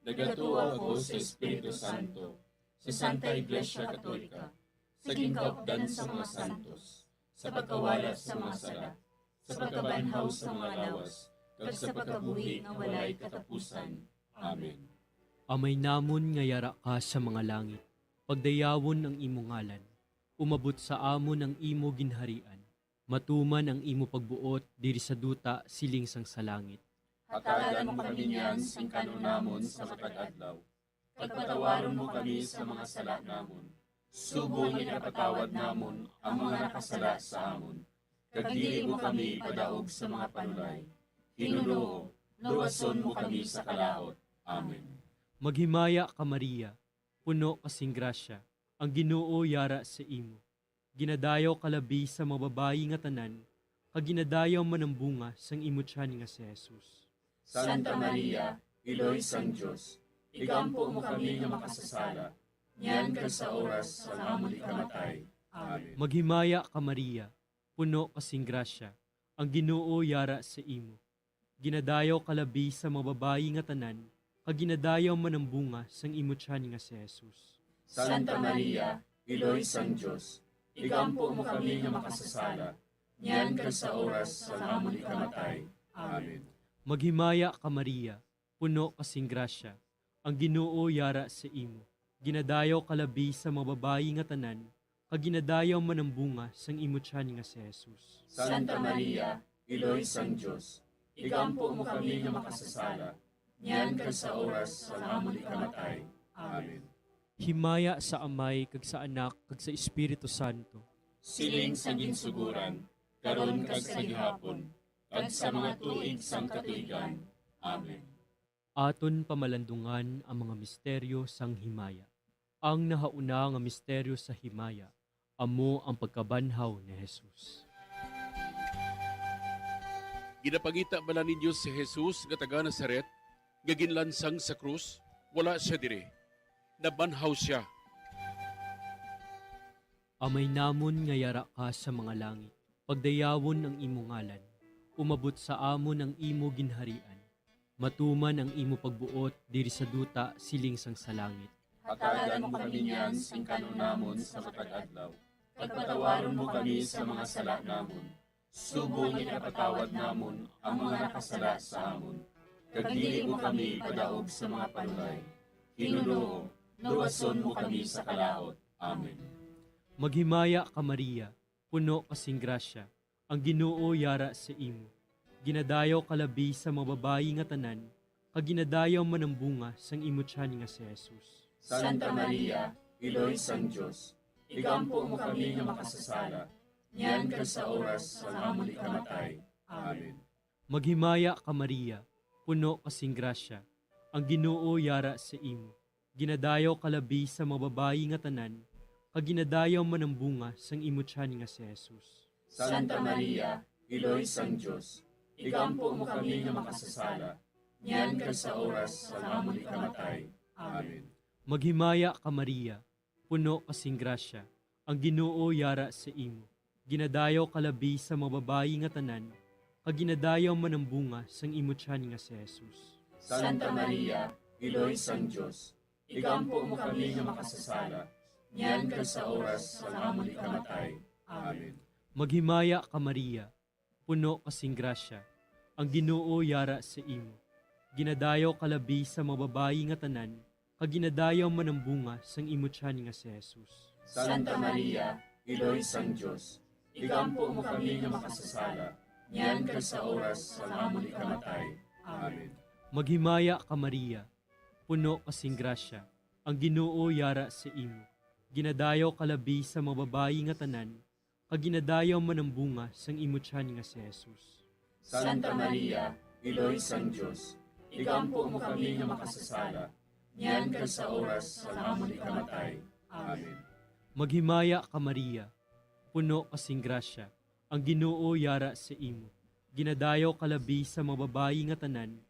Nagatuo ako sa Espiritu Santo, sa Santa Iglesia Katolika, sa ginkaupdan sa mga santos, sa pagkawala sa mga sala, sa pagkabanhaw sa mga lawas, kag sa pagkabuhi nga walay katapusan. Amen. Amay namon nga yara ka sa mga langit, pagdayawon ang imo ngalan. Umabot sa amon ang imo ginharian. Matuman ang imo pagbuot diri sa duta siling sang sa langit. Hatagan mo kami niyan sing kan-on namon sa matag adlaw, kag patawaron mo kami sa mga sala namon, subong nga ginapatawad namon ang mga nakasala sa amon, kag dili mo kami ipadaog sa mga panulay. Ginoo, luwason mo kami sa kalaut. Amen. Maghimaya ka, Maria, puno ka sing grasya, ang Ginoo yara sa imo. Ginadayaw ka labi sa mga babayi nga tanan, kag ginadayaw man ang bunga sang imo tiyan nga si Jesus. Santa Maria, Iloy sang Dios, igampo mo kami nga makasasala, niyan kag sa oras sang amon ikamatay. Amen. Maghimaya ka, Maria, puno ka sing grasya, ang Ginoo yara sa imo. Ginadayaw ka labi sa mga babayi nga tanan, kag ginadayaw man ang bunga sang imo tiyan nga si Jesus. Santa Maria, Iloy sang Dios, igampo mo kami nga makasasala, niyan kag sa oras sang amon ikamatay. Amen. Maghimaya ka, Maria, puno ka sing grasya, ang Ginoo yara sa imo. Ginadayaw ka labi sa mga babayi nga tanan, kag ginadayaw man ang bunga sang imo tiyan nga si Jesus. Santa Maria, Iloy sang Dios, igampo mo kami nga makasasala, niyan kag sa oras sang amon ikamatay. Amen. Himaya sa Amay, kag sa Anak, kag sa Espiritu Santo. Siling sa ginsugoran, karon kag sa gihapon, kag sa mga tuig sang katuigan. Amen. Aton pamalandungan ang mga misteryo sang himaya. Ang nahauna nga misteryo sa himaya amo ang pagkabanhaw ni Jesus. Ginapangita bala ninyo si Jesus nga taga Nazaret nga ginlansang sa krus? Wala sia diri. Nabanhaw sia. Amay namon nga yara ka sa mga langit, pagdayawon ang imo ngalan. Umabot sa amon ang imo ginharian. Matuman ang imo pagbuot diri sa duta siling sang sa langit. Hatagan mo kami niyan sing kan-on namon sa matag adlaw, kag patawaron mo kami sa mga sala namon, subong nga ginapatawad namon ang mga nakasala sa amon. Kag dili mo kami padaog sa mga panulay. Ginoo, luwason mo kami sa kalaut. Amen. Maghimaya ka, Maria, puno ka sing grasya, ang Ginoo yara sa imo. Ginadayaw ka labi sa mga babayi nga tanan, kag ginadayaw man ang bunga sang imo tiyan nga si Jesus. Santa Maria, Iloy sang Dios, igampo mo kami nga makasasala, niyan kag sa oras sang amon ikamatay. Amen. Maghimaya ka, Maria, puno ka sing grasya, ang Ginoo yara sa imo. Ginadayaw ka labi sa mga babayi nga tanan, kag ginadayaw man ang bunga sang imo tiyan nga si Jesus. Santa Maria, Iloy sang Dios, igampo mo kami nga makasasala, niyan kag sa oras sang amon ikamatay. Amen. Maghimaya ka, Maria, puno ka sing grasya, ang Ginoo yara sa imo. Ginadayaw ka labi sa mga babayi nga tanan, kag ginadayaw man ang bunga sang imo tiyan nga si Jesus. Santa Maria, Iloy sang Dios, igampo mo kami nga makasasala, niyan kag sa oras sang amon ikamatay. Amen. Maghimaya ka, Maria, puno ka sing grasya, ang Ginoo yara sa imo. Ginadayaw ka labi sa mga babayi nga tanan, kag ginadayaw man ang bunga sang imo tiyan nga si Jesus. Santa Maria, Iloy sang Dios, igampo mo kami nga makasasala, niyan kag sa oras sang amon ikamatay. Amen. Maghimaya ka, Maria, puno ka sing grasya, ang Ginoo yara sa imo. Ginadayaw ka labi sa mga babayi nga tanan, kag ginadayaw man ang bunga sang imo tiyan nga si Jesus. Santa Maria, Iloy sang Dios, igampo mo kami nga makasasala, niyan kag sa oras sang amon ikamatay. Amen. Maghimaya ka, Maria, puno ka sing grasya, ang Ginoo yara sa imo. Ginadayaw ka labi sa mga babayi nga tanan,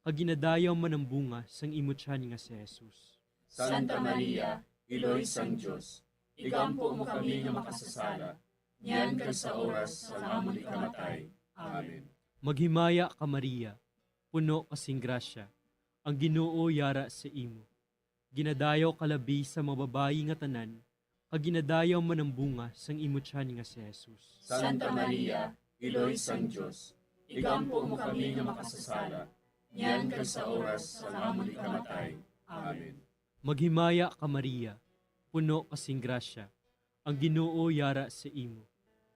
kag ginadayaw man ang bunga sang imo tiyan nga si Jesus. Santa Maria, Iloy sang Dios, igampo mo kami nga makasasala, niyan kag sa oras sang amon ikamatay. Amen. Maghimaya ka, Maria, puno ka sing grasya, ang Ginoo yara sa imo. Ginadayaw ka labi sa mga babayi nga tanan, kag ginadayaw man ang bunga sang imo tiyan nga si Jesus. Santa Maria, Iloy sang Dios, igampo mo kami nga makasasala, niyan kag sa oras sang amon ikamatay. Amen. Maghimaya ka, Maria, puno ka sing grasya, ang Ginoo yara sa imo.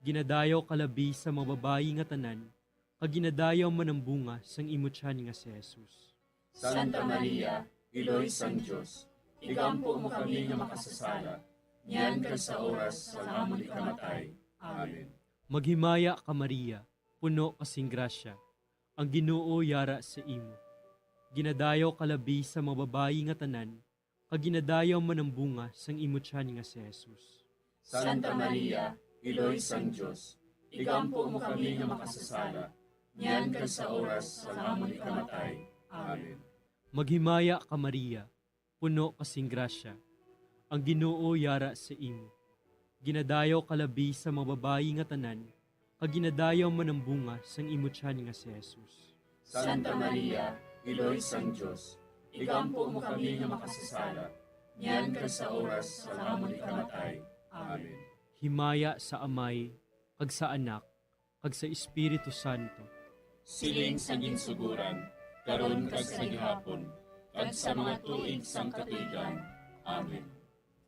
Ginadayaw ka labi sa mga babayi nga tanan, kag ginadayaw man ang bunga sang imo tiyan nga si Jesus. Santa Maria, Iloy sang Dios, igampo mo kami nga makasasala, niyan kag sa oras sang amon ikamatay. Amen. Maghimaya ka, Maria, puno ka sing grasya, ang Ginoo yara sa imo. Ginadayaw ka labi sa mga babayi nga tanan, kag ginadayaw man ang bunga sang imo tiyan nga si Jesus. Santa Maria, Iloy sang Dios, igampo mo kami nga makasasala, niyan kag sa oras sang amon ikamatay. Amen. Maghimaya ka, Maria, puno ka sing grasya, ang Ginoo yara sa imo. Ginadayaw ka labi sa mga babayi nga tanan, kag ginadayaw man ang bunga sang imo tiyan nga si Jesus. Santa Maria, Iloy sang Dios, igampo mo kami nga makasasala, niyan kag sa oras sang amon ikamatay. Amen. Himaya sa Amay, kag sa Anak, kag sa Espiritu Santo. Siling sa ginsugoran, karon kag sa gihapon, kag sa mga tuig sang katuigan. Amen.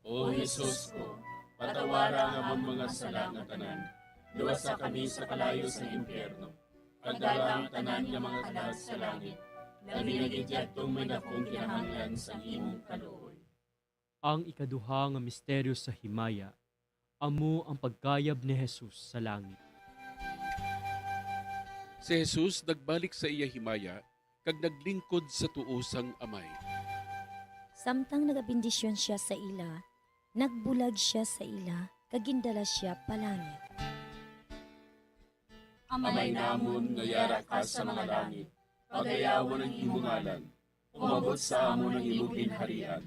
O Jesus ko, patawara ang amon mga sala nga tanan, luwasa kami sa kalayo sang impyerno, kag dala ang tanan nga mga kalag sa langit, labi na gid yadtong may dakong kinahanglan sang imong kaluoy. Ang ikaduha nga misteryo sa himaya, amo ang pagkayab ni Jesus sa langit. Si Jesus nagbalik sa iya himaya kag naglingkod sa tuo sang Amay. Samtang nagabendisyon sia sa ila, nagbulag sia sa ila kag gindala sia palangit. Amay namon nga yara ka sa mga langit, pagayawon ang imo ngalan. Umabot sa amon ang imo ginharian.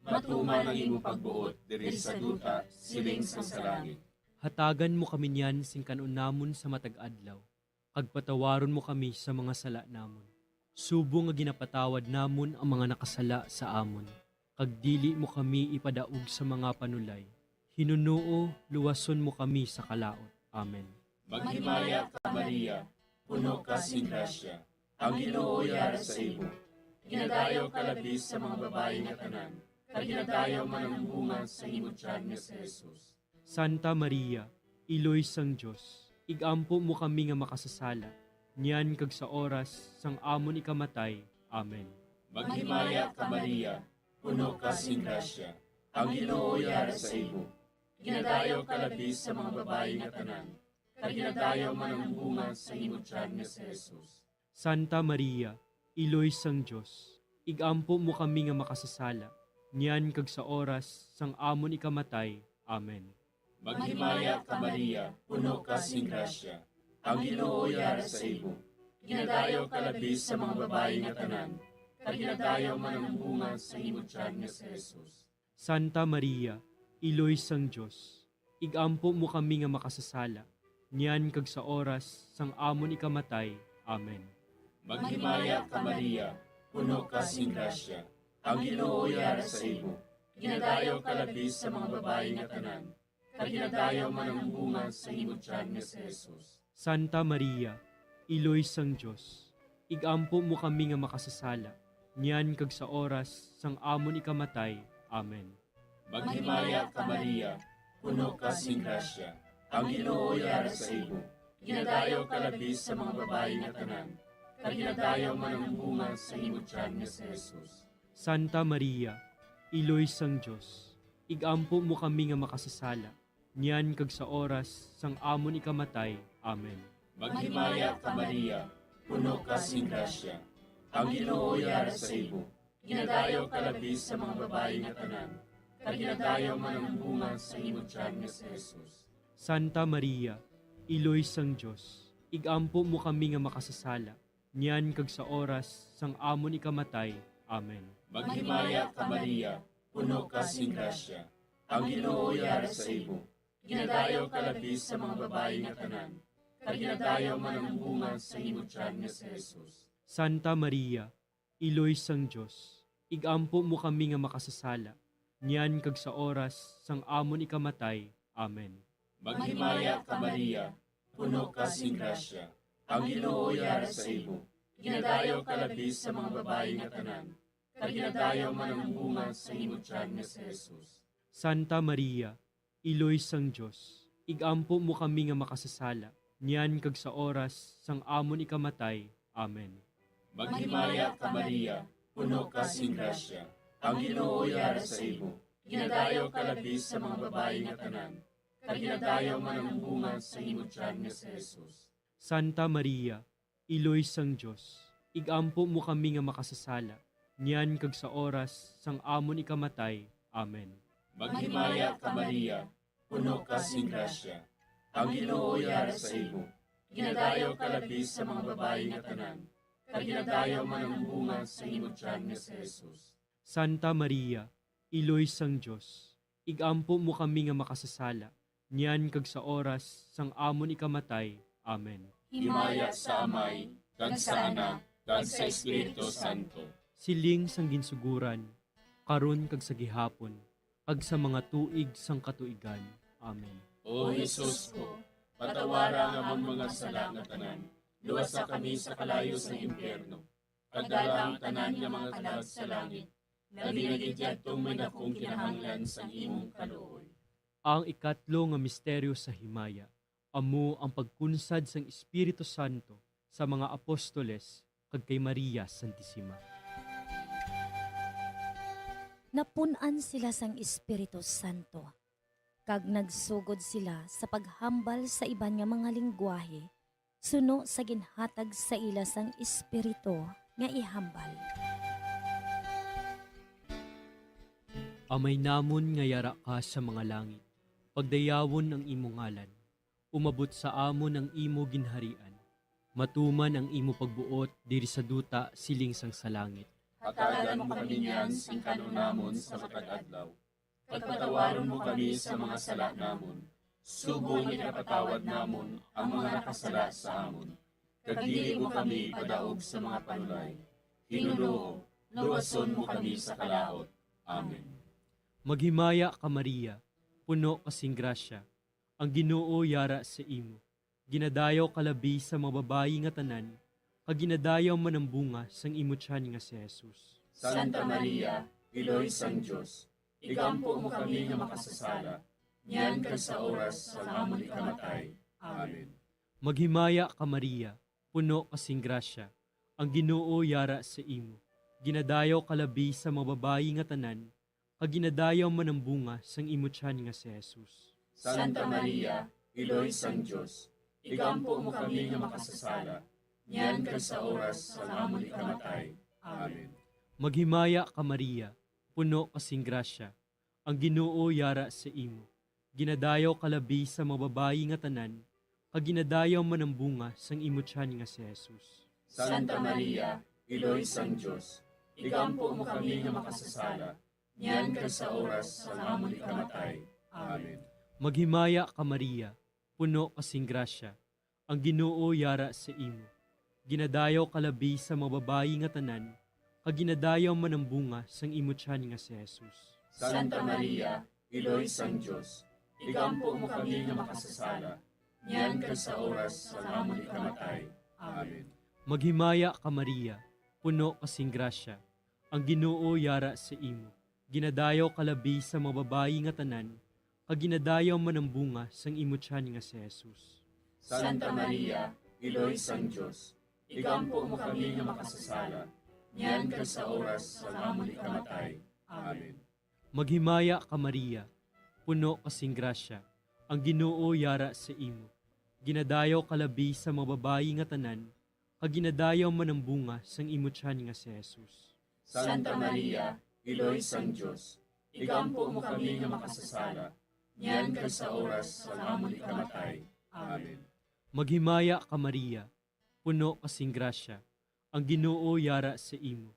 Matuman ang imo pagbuot diri sa duta, siling sang sa langit. Hatagan mo kami niyan sing kan-on namon sa matag adlaw, kag patawaron mo kami sa mga sala namon, subong nga ginapatawad namon ang mga nakasala sa amon, Kag dili mo kami ipadaog sa mga panulay, hinunoo luwason mo kami sa kalaut. Amen. Maghimaya ka, Maria, puno ka sing grasya, ang Ginoo yara sa imo. Ginadayaw ka labi sa mga babayi nga tanan, kag ginadayaw man ang bunga sa imo tiyan nga si Jesus. Santa Maria, Iloy sang Dios, ig-ampo mo kami nga makasasala, niyan kag sa oras sang amon ikamatay. Amen. Maghimaya ka, Maria, puno ka sing grasya, ang Ginoo yara sa imo. Ginadayaw ka labi sa mga babayi nga tanan, kag ginadayaw man ang bunga sa imo tiyan nga si Jesus. Santa Maria, Iloy sang Dios, ig-ampo mo kami nga makasasala, niyan kag sa oras sang amon ikamatay. Amen. Maghimaya ka, Maria, puno ka sing grasya, ang Ginoo yara sa imo. Ginadayaw ka labi sa mga babayi nga tanan, kag ginadayaw man ang bunga sa imo tiyan nga si Jesus. Santa Maria, Iloy sang Dios, ig-ampo mo kami nga makasasala, niyan kag sa oras sang amon ikamatay. Amen. Maghimaya ka, Maria, puno ka sing grasya, ang Ginoo yara sa imo. Ginadayaw ka labi sa mga babayi nga tanan, kag ginadayaw man ang bunga sa imo tiyan nga si Jesus. Santa Maria, Iloy sang Dios, ig-ampo mo kami nga makasasala, niyan kag sa oras sang amon ikamatay. Amen. Maghimaya ka, Maria, puno ka sing grasya, ang Ginoo yara sa imo. Ginadayaw ka labi sa mga babayi nga tanan, kag ginadayaw man ang bunga sa imo tiyan nga si Jesus. Santa Maria, Iloy sang Dios, ig-ampo mo kami nga makasasala, niyan kag sa oras sang amon ikamatay. Amen. Maghimaya ka, Maria, puno ka sing grasya, ang Ginoo yara sa imo. Ginadayaw ka labi sa mga babayi nga tanan, kag ginadayaw man ang bunga sa imo tiyan nga si Jesus. Santa Maria, Iloy sang Dios, ig-ampo mo kami nga makasasala, niyan kag sa oras sang amon ikamatay. Amen. Maghimaya ka, Maria, puno ka sing grasya, ang Ginoo yara sa imo. Ginadayaw ka labi sa mga babayi nga tanan, kag ginadayaw man ang bunga sa imo tiyan nga si Jesus. Santa Maria, Iloy sang Dios, ig-ampo mo kami nga makasasala, niyan kag sa oras sang amon ikamatay. Amen. Maghimaya ka, Maria, puno ka sing grasya, ang Ginoo yara sa imo. Ginadayaw ka labi sa mga babayi nga tanan, kag ginadayaw man ang bunga sa imo tiyan nga si Jesus. Santa Maria, Iloy sang Dios, ig-ampo mo kami nga makasasala, niyan kag sa oras sang amon ikamatay. Amen. Maghimaya ka, Maria, puno ka sing grasya, ang Ginoo yara sa imo. Ginadayaw ka labi sa mga babayi nga tanan, kag ginadayaw man ang bunga sa imo tiyan nga si Jesus. Santa Maria, Iloy sang Dios, ig-ampo mo kami nga makasasala, niyan kag sa oras sang amon ikamatay. Amen. Maghimaya ka, Maria, puno ka sing grasya, ang Ginoo yara sa imo. Ginadayaw ka labi sa mga babayi nga tanan, kag ginadayaw man ang bunga sa imo tiyan nga si Jesus. Santa Maria, Iloy sang Dios, ig-ampo mo kami nga makasasala, niyan kag sa oras sang amon ikamatay. Amen. Himaya sa Amay, kag sa Anak, kag sa Espiritu Santo. Siling sang ginsugoran, karon kag sa gihapon, kag sa mga tuig sang katuigan. Amen. O Jesus ko, patawara ang amon mga sala nga tanan, luwasa kami sa kalayo sang impyerno, kag dala ang tanan nga mga kalag sa langit, labi na gid yadtong may dakong kinahanglan sang imong kaluoy. Ang ikatlo nga misteryo sa himaya amo ang pagkunsad sang Espiritu Santo sa mga apostoles kag kay Maria Santisima. Napun-an sila sang Espiritu Santo, kag nagsugod sila sa paghambal sa iban nga mga linggwahe suno sa ginhatag sa ila sang Espiritu nga ihambal. Amay namon nga yara ka sa mga langit, pagdayawon ang imo ngalan. Umabot sa amon ang imo ginharian. Matuman ang imo pagbuot diri sa duta siling sang sa langit. Hatagan mo kami niyan sing kan-on namon sa matag adlaw. Kag patawaron mo kami sa mga sala namon, subong nga ginapatawad namon ang mga nakasala sa amon. Kag dili mo kami ipadaog sa mga panulay. Ginoo, luwason mo kami sa kalaut. Amen. Maghimaya ka, Maria, puno ka sing grasya, ang Ginoo yara sa imo. Ginadayaw ka labi sa mga babayi nga tanan, kag ginadayaw man ang bunga sang imo tiyan nga si Jesus. Santa Maria, Iloy sang Dios, igampo mo kami nga makasasala, niyan kag sa oras sang amon ikamatay. Amen. Maghimaya ka, Maria, puno ka sing grasya, ang Ginoo yara sa imo. Ginadayaw ka labi sa mga babayi nga tanan, kag ginadayaw man ang bunga sang imo tiyan nga si Jesus. Santa Maria, Iloy sang Dios, igampo mo kami nga makasasala, niyan kag sa oras sang amon ikamatay. Amen. Maghimaya ka, Maria, puno ka sing grasya, ang Ginoo yara sa imo. Ginadayaw ka labi sa mga babayi nga tanan, kag ginadayaw man ang bunga sang imo tiyan nga si Jesus. Santa Maria, Iloy sang Dios, igampo mo kami nga makasasala, niyan kag sa oras sang amon ikamatay. Amen. Maghimaya ka, Maria, puno ka sing grasya, ang Ginoo yara sa imo. Ginadayaw ka labi sa mga babayi nga tanan, kag ginadayaw man ang bunga sang imo tiyan nga si Jesus. Santa Maria, Iloy sang Dios, igampo mo kami nga makasasala, niyan kag sa oras sang amon ikamatay. Amen. Maghimaya ka, Maria, puno ka sing grasya, ang Ginoo yara sa imo. Ginadayaw ka labi sa mga babayi nga tanan, kag ginadayaw man ang bunga sang imo tiyan nga si Jesus. Santa Maria, Iloy sang Dios, igampo mo kami nga makasasala, niyan kag sa oras sang amon ikamatay. Amen. Maghimaya ka, Maria, puno ka sing grasya, ang Ginoo yara sa imo. Ginadayaw ka labi sa mga babayi nga tanan, kag ginadayaw man ang bunga sang imo tiyan nga si Jesus. Santa Maria, Iloy sang Dios, igampo mo kami nga makasasala, niyan kag sa oras sang amon ikamatay. Amen. Maghimaya ka, Maria, puno ka sing grasya, ang Ginoo yara sa imo.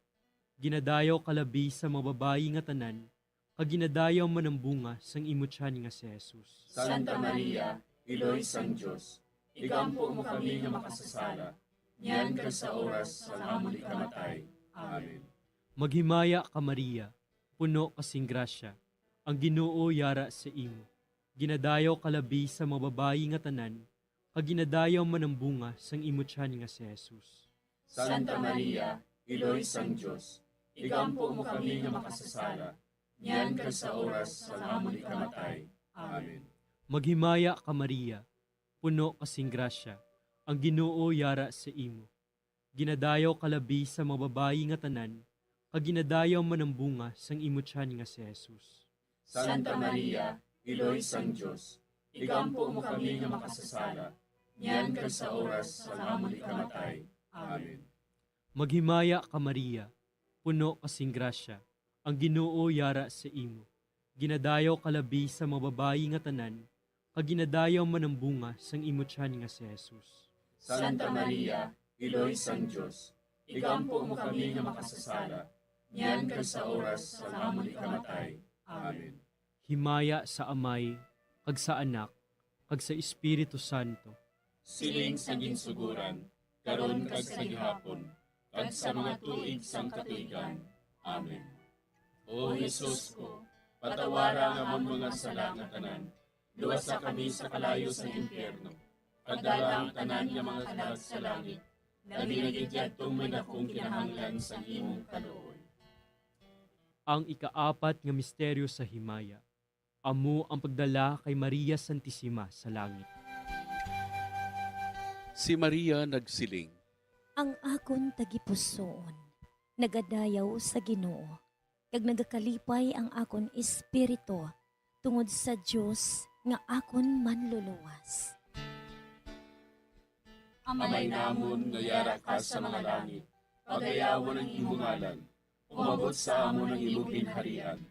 Ginadayaw ka labi sa mga babayi nga tanan, kag ginadayaw man ang bunga sang imo tiyan nga si Jesus. Santa Maria, Iloy sang Dios, igampo mo kami nga makasasala, niyan kag sa oras sang amon ikamatay. Amen. Maghimaya ka, Maria, puno ka sing grasya, ang Ginoo yara sa imo. Ginadayaw ka labi sa mga babayi nga tanan, kag ginadayaw man ang bunga sang imo tiyan nga si Jesus. Santa Maria, Iloy sang Dios, igampo mo kami nga makasasala, niyan kag sa oras sang amon ikamatay. Amen. Maghimaya ka, Maria, puno ka sing grasya, ang Ginoo yara sa imo. Ginadayaw ka labi sa mga babayi nga tanan, kag ginadayaw man ang bunga sang imo tiyan nga si Jesus. Santa Maria, Iloy sang Dios, igampo mo kami nga makasasala, niyan kag sa oras sang amon ikamatay. Amen. Maghimaya ka, Maria, puno ka sing grasya, ang Ginoo yara sa imo. Ginadayaw ka labi sa mga babayi nga tanan, kag ginadayaw man ang bunga sang imo tiyan nga si Jesus. Santa Maria, Iloy sang Dios, igampo mo kami nga makasasala, niyan kag sa oras sang amon ikamatay. Amen. Himaya sa Amay, kag sa Anak, kag sa Espiritu Santo. Siling sa ginsuguran, karon kag sa gihapon, kag sa mga tuig sang katuigan. Amen. O Jesus ko, patawara ang amon mga sala nga tanan, luwasa kami sa kalayo sang impyerno, kag dala ang tanan nga mga kalag sa langit, labi na gid yadtong may dakong kinahanglan sang imong kaluoy. Ang ikaapat nga misteryo sa himaya, amo ang pagdala kay Maria Santisima sa langit. Si Maria nagsiling, "Ang akon tagipusoon nagadayaw sa Ginoo, kag nagakalipay ang akon espiritu tungod sa Dios nga akon Manluluwas." Amay namon nga yara ka sa mga langit, pagayawan ang imo ngalan. Umabot sa amon ang imo ginharian.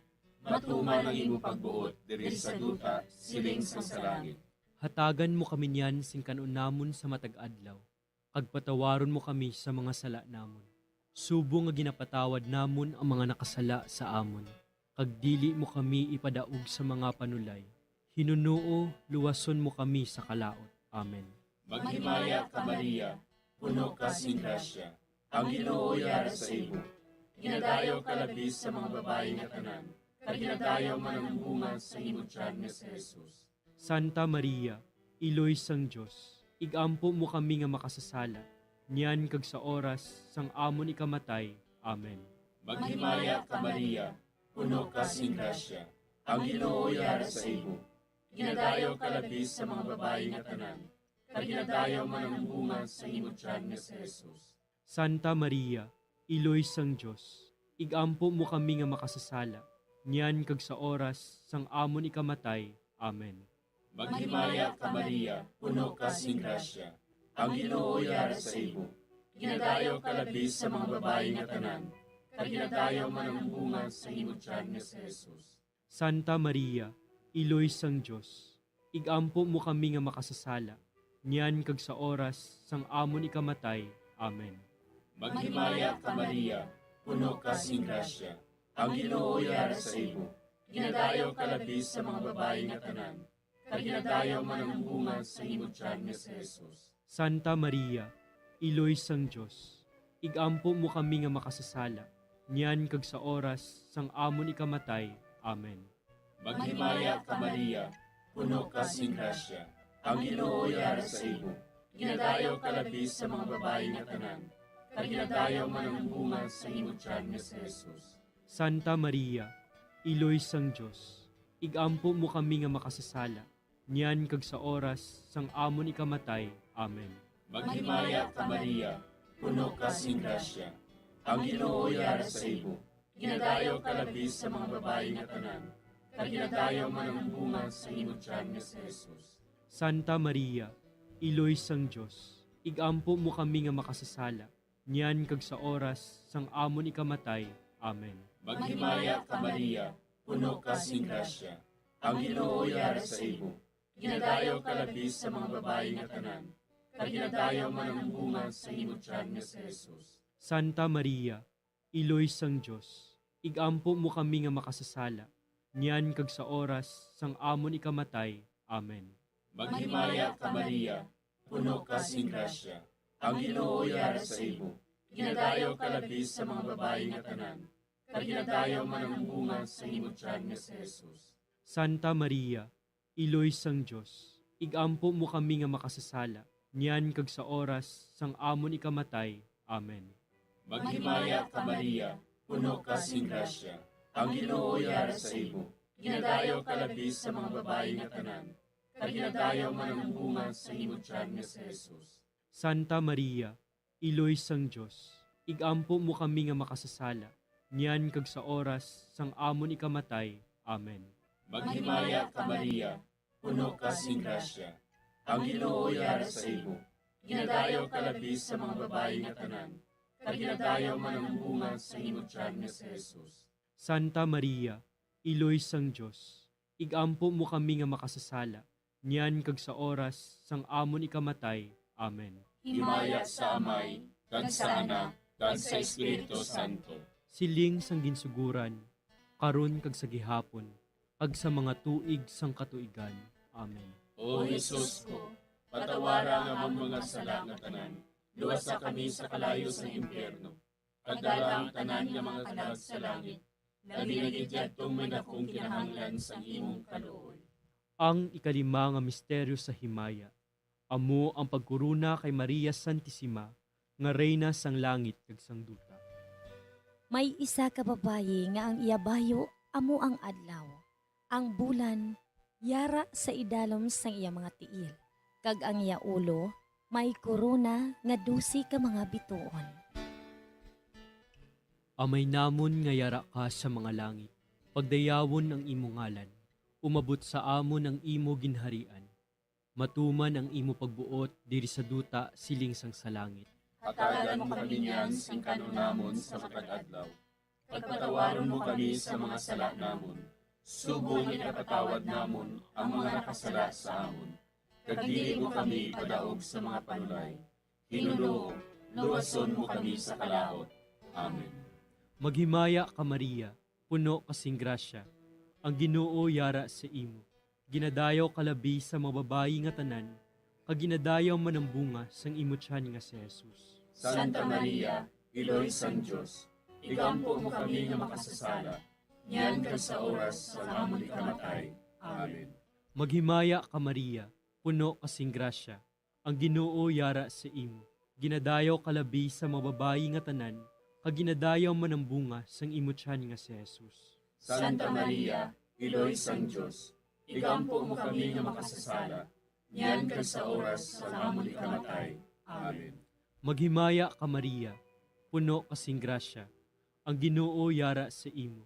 Matuman ang imo pagbuot diri sa duta, siling sang sa langit. Hatagan mo kami niyan sing kan-on namon sa matag adlaw, kag patawaron mo kami sa mga sala namon, subong nga ginapatawad namon ang mga nakasala sa amon, kag dili mo kami ipadaog sa mga panulay. Hinunoo, luwason mo kami sa kalaut. Amen. Maghimaya ka, Maria, puno ka sing grasya, ang Ginoo yara sa imo. Ginadayaw ka labi sa mga babayi nga tanan, kag ginadayaw man ang bunga sa imo tiyan nga si Jesus. Santa Maria, Iloy sang Dios, igampo mo kami nga makasasala, niyan kag sa oras sang amon ikamatay. Amen. Maghimaya ka, Maria, puno ka sing grasya, ang Ginoo yara sa imo. Ginadayaw ka labi sa mga babayi nga tanan, kag ginadayaw man ang bunga sa imo tiyan nga si Jesus. Santa Maria, Iloy sang Dios, igampo mo kami nga makasasala, niyan kag sa oras sang amon ikamatay. Amen. Maghimaya ka, Maria, puno ka sing grasya, ang Ginoo yara sa imo. Ginadayaw ka labi sa mga babayi nga tanan, kag ginadayaw man ang bunga sa imo tiyan nga si Jesus. Santa Maria, Iloy sang Dios, igampo mo kami nga makasasala, niyan kag sa oras sang amon ikamatay. Amen. Maghimaya ka, Maria, puno ka sing grasya, ang Ginoo yara sa imo. Ginadayaw ka labi sa mga babayi nga tanan, kag ginadayaw man ang bunga sa imo tiyan nga si Jesus. Santa Maria, Iloy sang Dios, igampo mo kami nga makasasala, niyan kag sa oras sang amon ikamatay. Amen. Maghimaya ka, Maria, puno ka sing grasya, ang Ginoo yara sa imo. Ginadayaw ka labi sa mga babayi nga tanan, kag ginadayaw man ang bunga sa imo tiyan nga si Jesus. Santa Maria, Iloy sang Dios, igampo mo kami nga makasasala, niyan kag sa oras sang amon ikamatay. Amen. Maghimaya ka, Maria, puno ka sing grasya, ang Ginoo yara sa imo. Ginadayaw ka labi sa mga babayi nga tanan, kag ginadayaw man ang bunga sa imo tiyan nga si Jesus. Santa Maria, Iloy sang Dios, igampo mo kami nga makasasala, niyan kag sa oras sang amon ikamatay. Amen. Maghimaya ka, Maria, puno ka sing grasya, ang Ginoo yara sa imo. Ginadayaw ka labi sa mga babayi nga tanan, kag ginadayaw man ang bunga sa imo tiyan nga si Jesus. Santa Maria, Iloy sang Dios, igampo mo kami nga makasasala, niyan kag sa oras sang amon ikamatay. Amen. Maghimaya ka, Maria, puno ka sing grasya, ang Ginoo yara sa imo. Ginadayaw ka labi sa mga babayi nga tanan, kag ginadayaw man ang bunga sa imo tiyan nga si Jesus. Santa Maria, Iloy sang Dios, igampo mo kami nga makasasala, niyan kag sa oras sang amon ikamatay. Amen. Maghimaya ka, Maria, puno ka sing grasya, ang Ginoo yara sa imo. Ginadayaw ka labi sa mga babayi nga tanan, kag ginadayaw man ang bunga sa imo tiyan nga si Jesus. Santa Maria, Iloy sang Dios, igampo mo kami nga makasasala, niyan kag sa oras sang amon ikamatay. Amen. Maghimaya ka, Maria, puno ka sing grasya, ang Ginoo yara sa imo. Ginadayaw ka labi sa mga babayi nga tanan, kag ginadayaw man ang bunga sa imo tiyan nga si Jesus. Santa Maria, Iloy sang Dios, igampo mo kami nga makasasala, niyan kag sa oras sang amon ikamatay. Amen. Himaya sa Amay, kag sa Anak, kag sa Espiritu Santo. Siling sang ginsuguran, karon kag sa gihapon, kag sa mga tuig sang katuigan. Amen. O Jesus ko, patawara ang amon mga sala nga tanan, luwasa kami sa kalayo sang impyerno, kag dala ang tanan nga mga kalag sa langit, labi na gid yadtong may dakong kinahanglan sang imong kaluoy. Ang ikalima nga misteryo sa himaya, amo ang pagkorona kay Maria Santisima nga Reyna sang langit kag sang duta. May isa ka babayi nga ang iya bayo amo ang adlaw, ang bulan yara sa idalom sang iya mga tiil, kag ang iya ulo may korona nga dose ka mga bituon. Amay namon nga yara ka sa mga langit, pagdayawon ang imo ngalan, umabot sa amon ang imo ginharian, matuman ang imo pagbuot diri sa duta siling sang sa langit. Hatagan mo kami niyan sing kan-on namon sa matag adlaw, kag patawaron mo kami sa mga sala namon, subong nga ginapatawad namon ang mga nakasala sa amon, kag dili mo kami ipadaog sa mga panulay, hinunoo, luwason mo kami sa kalaut. Amen. Maghimaya ka, Maria, puno ka sing grasya, ang Ginoo yara sa imo. Ginadayaw ka labi sa mga babayi nga tanan, kag ginadayaw man ang bunga sang imo tiyan nga si Jesus. Santa Maria, Iloy sang Dios, igampo mo kami nga makasasala, niyan kag sa oras sang amon ikamatay. Amen. Maghimaya ka, Maria, puno ka sing grasya, ang Ginoo yara sa imo. Ginadayaw ka labi sa mga babayi nga tanan, kag ginadayaw man ang bunga sang imo tiyan nga si Jesus. Santa Maria, Iloy sang Dios, igampo mo kami nga makasasala, niyan kag sa oras sang amon ikamatay. Amen. Maghimaya ka, Maria, puno ka sing grasya, ang Ginoo yara sa imo.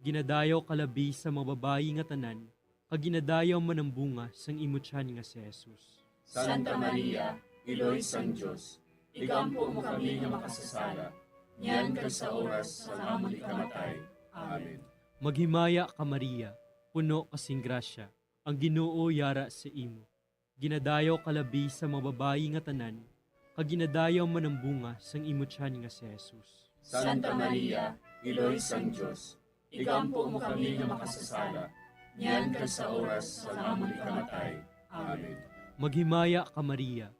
Ginadayaw ka labi sa mga babayi nga tanan, kag ginadayaw man ang bunga sang imo tiyan nga si Jesus. Santa Maria, Iloy sang Dios, igampo mo kami nga makasasala, niyan kag sa oras sang amon ikamatay. Amen. Maghimaya ka, Maria, puno ka sing grasya, ang Ginoo yara sa imo. Ginadayaw ka labi sa mga babayi nga tanan, kag ginadayaw man ang bunga sang imo tiyan nga si Jesus. Santa Maria, Iloy sang Dios, igampo mo kami nga makasasala, niyan kag sa oras sang amon ikamatay. Amen. Maghimaya ka, Maria,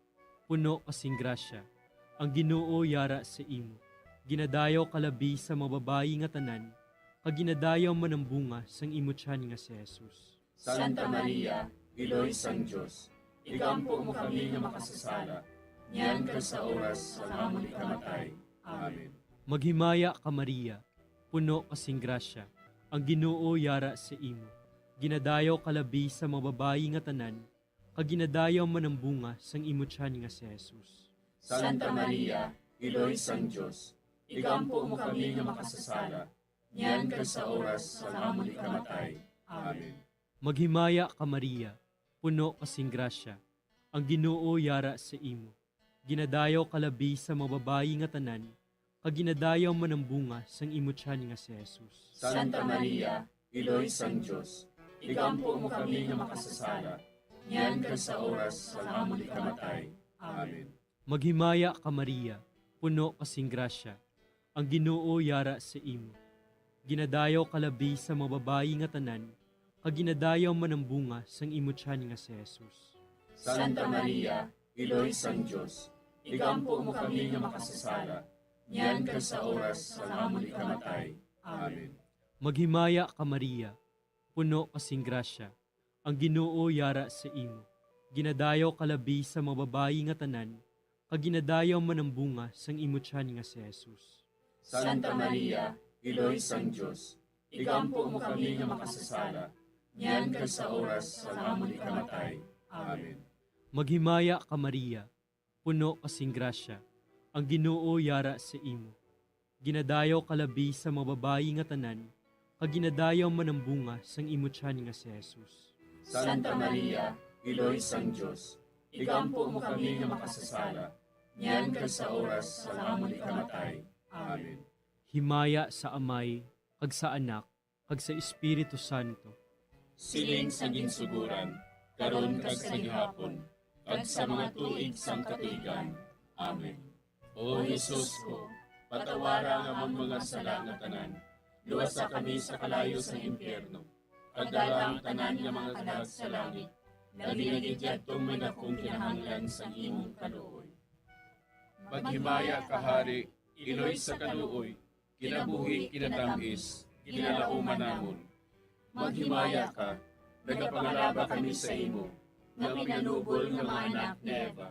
puno ka sing grasya, ang Ginoo yara sa imo. Ginadayaw ka labi sa mga babayi nga tanan, kag ginadayaw man ang bunga sang imo tiyan nga si Jesus. Santa Maria, Iloy sang Dios, igampo mo kami nga makasasala, niyan kag sa oras sang amon ikamatay. Amen. Maghimaya ka, Maria, puno ka sing grasya, ang Ginoo yara sa imo. Ginadayaw ka labi sa mga babayi nga tanan, kag ginadayaw man ang bunga sang imo tiyan nga si Jesus. Santa Maria, Iloy sang Dios, igampo mo kami nga makasasala, niyan kag sa oras sang amon ikamatay. Amen. Maghimaya ka, Maria, puno ka sing grasya, ang Ginoo yara sa imo. Ginadayaw ka labi sa mga babayi nga tanan, kag ginadayaw man ang bunga sang imo tiyan nga si Jesus. Santa Maria, Iloy sang Dios, igampo mo kami nga makasasala, niyan kag sa oras sang amon ikamatay. Amen. Maghimaya ka, Maria, puno ka sing grasya, ang Ginoo yara sa imo. Ginadayaw ka labi sa mga babayi nga tanan, kag ginadayaw man ang bunga sang imo tiyan nga si Jesus. Santa Maria, Iloy sang Dios, igampo mo kami nga makasasala, niyan kag sa oras sang amon ikamatay. Amen. Maghimaya ka, Maria, puno ka sing grasya, ang Ginoo yara sa imo. Ginadayaw ka labi sa mga babayi nga tanan, kag ginadayaw man ang bunga sang imo tiyan nga si Jesus. Santa Maria, Iloy sang Dios, igampo mo kami nga makasasala, niyan kag sa oras sang amon ikamatay. Amen. Maghimaya ka, Maria, puno ka sing grasya, ang Ginoo yara sa imo. Ginadayaw ka labi sa mga babayi nga tanan, kag ginadayaw man ang bunga sang imo tiyan nga si Jesus. Santa Maria, Iloy sang Dios, igampo mo kami nga makasasala, niyan kag sa oras sang amon ikamatay. Amen. Himaya sa Amay, kag sa Anak, kag sa Espiritu Santo. Siling sa ginsugoran, karon kag sa gihapon, kag sa mga tuig sang katuigan. Amen. O Jesus ko, patawara ang amon mga sala nga tanan, luwasa kami sa kalayo sang impyerno, kag dala ang tanan nga mga kalag sa langit, labi na gid yadtong may dakong kinahanglan sang imong kaluoy. Maghimaya ka, Hari, Iloy sa kaluoy, kinabuhi, kinatam-is, kinalauman namon. Maghimaya ka, nagapangalaba kami sa imo, nga pinanubol nga mga anak ni Eva.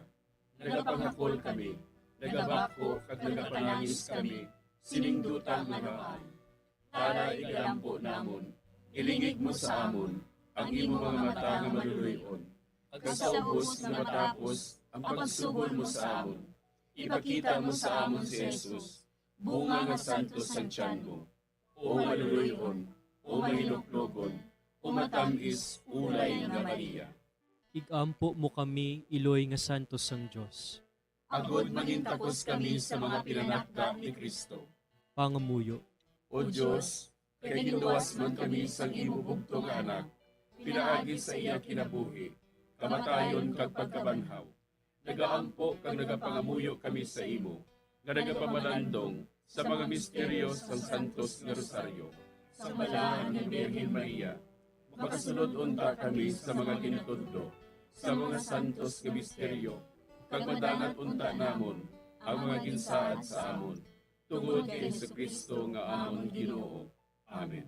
Nagapangakol kami, nagabakho kag nagapanangis kami, sining duta nga maan. Tara, igalampo namon, ilingig mo sa amon ang imo mga mata nga maluloy-on, kag sa ubos nga matapos ang pagsugod mo sa amon, ipakita mo sa amon si Jesus, bunga nga santos sang tiyan mo. O maluloy-on, o mahiluklogon, o matam-is, ulay nga Maria. Igampo mo kami, iloy nga santos sang Dios. Agod mangintakos kami sa mga pinanakda ni Cristo. Pangamuyo. O Dios, kay ginluwas man kami sang imo bugtong nga Anak, pinaagi sa iya kinabuhi, kamatayon kag pagkabanhaw. Nagaampo kag nagapangamuyo kami sa imo, nga nagapamalandong sa mga misteryo sang Santos nga Rosaryo. Sa Balaan nga Birhen Maria, makasulod unta kami sa mga ginatudlo sa mga santos nga misteryo, kag madangat unta namon ang mga ginsaad sa amon. tungod kay Jesu-Cristo nga amon Ginoo. Amen.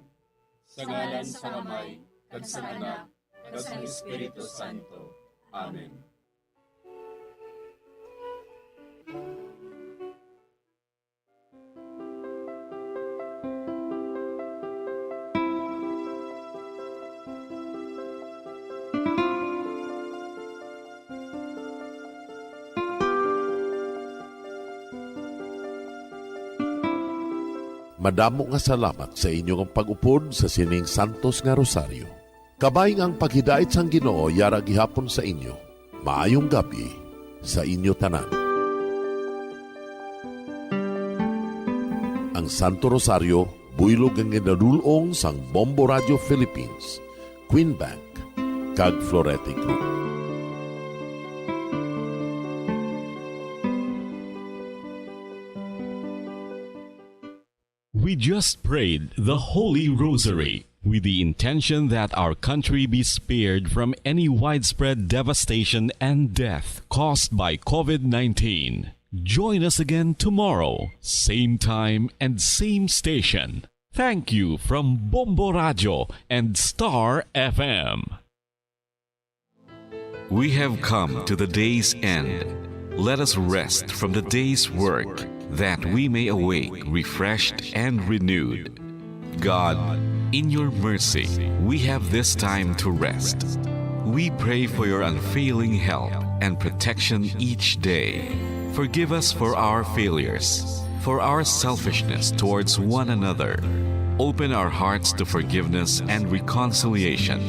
Sa ngalan sang Amay, kag sang Anak, kag sang Espiritu Santo. Amen. Madamo nga salamat sa inyo nga pag-upod sa sining santos nga rosaryo. Kabay nga ang paghidait sang Ginoo yara gihapon sa inyo. Maayong gab-i sa inyo tanan. Ang Santo Rosario, buylog nga ginadul-ong sang Bombo Radio Philippines, Queen Bank, kag Florete Group. We just prayed the Holy Rosary with the intention that our country be spared from any widespread devastation and death caused by COVID nineteen. Join us again tomorrow, same time and same station. Thank you from Bombo Radio and Star F M. We have come to the day's end. Let us rest from the day's work, that we may awake refreshed and renewed. God, in your mercy, we have this time to rest. We pray for your unfailing help and protection each day. Forgive us for our failures, for our selfishness towards one another. Open our hearts to forgiveness and reconciliation.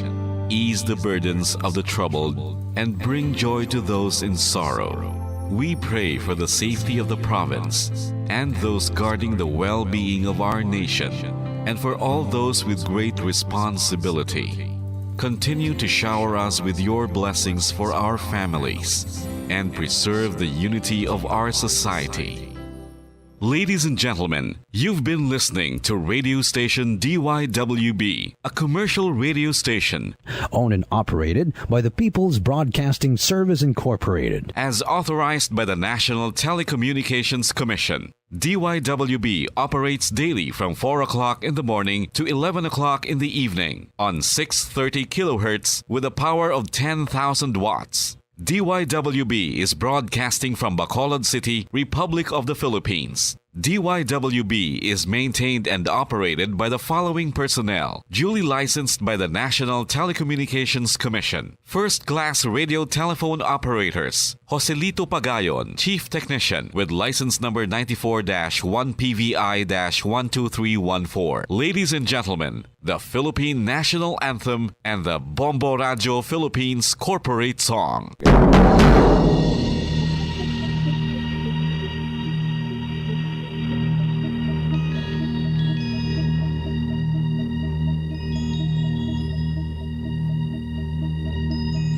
Ease the burdens of the troubled and bring joy to those in sorrow. We pray for the safety of the province and those guarding the well-being of our nation, and for all those with great responsibility. Continue to shower us with your blessings for our families and preserve the unity of our society. Ladies and gentlemen, you've been listening to radio station D Y W B, a commercial radio station owned and operated by the People's Broadcasting Service Incorporated. As authorized by the National Telecommunications Commission. D Y W B operates daily from four o'clock in the morning to eleven o'clock in the evening on six thirty kilohertz with a power of ten thousand watts. D Y W B is broadcasting from Bacolod City, Republic of the Philippines. D Y W B is maintained and operated by the following personnel, duly licensed by the National Telecommunications Commission. First-class radio telephone operators, Joselito Pagayon, Chief Technician, with license number ninety-four dash one P V I dash one two three one four. Ladies and gentlemen, the Philippine National Anthem and the Bombo Radio Philippines Corporate Song.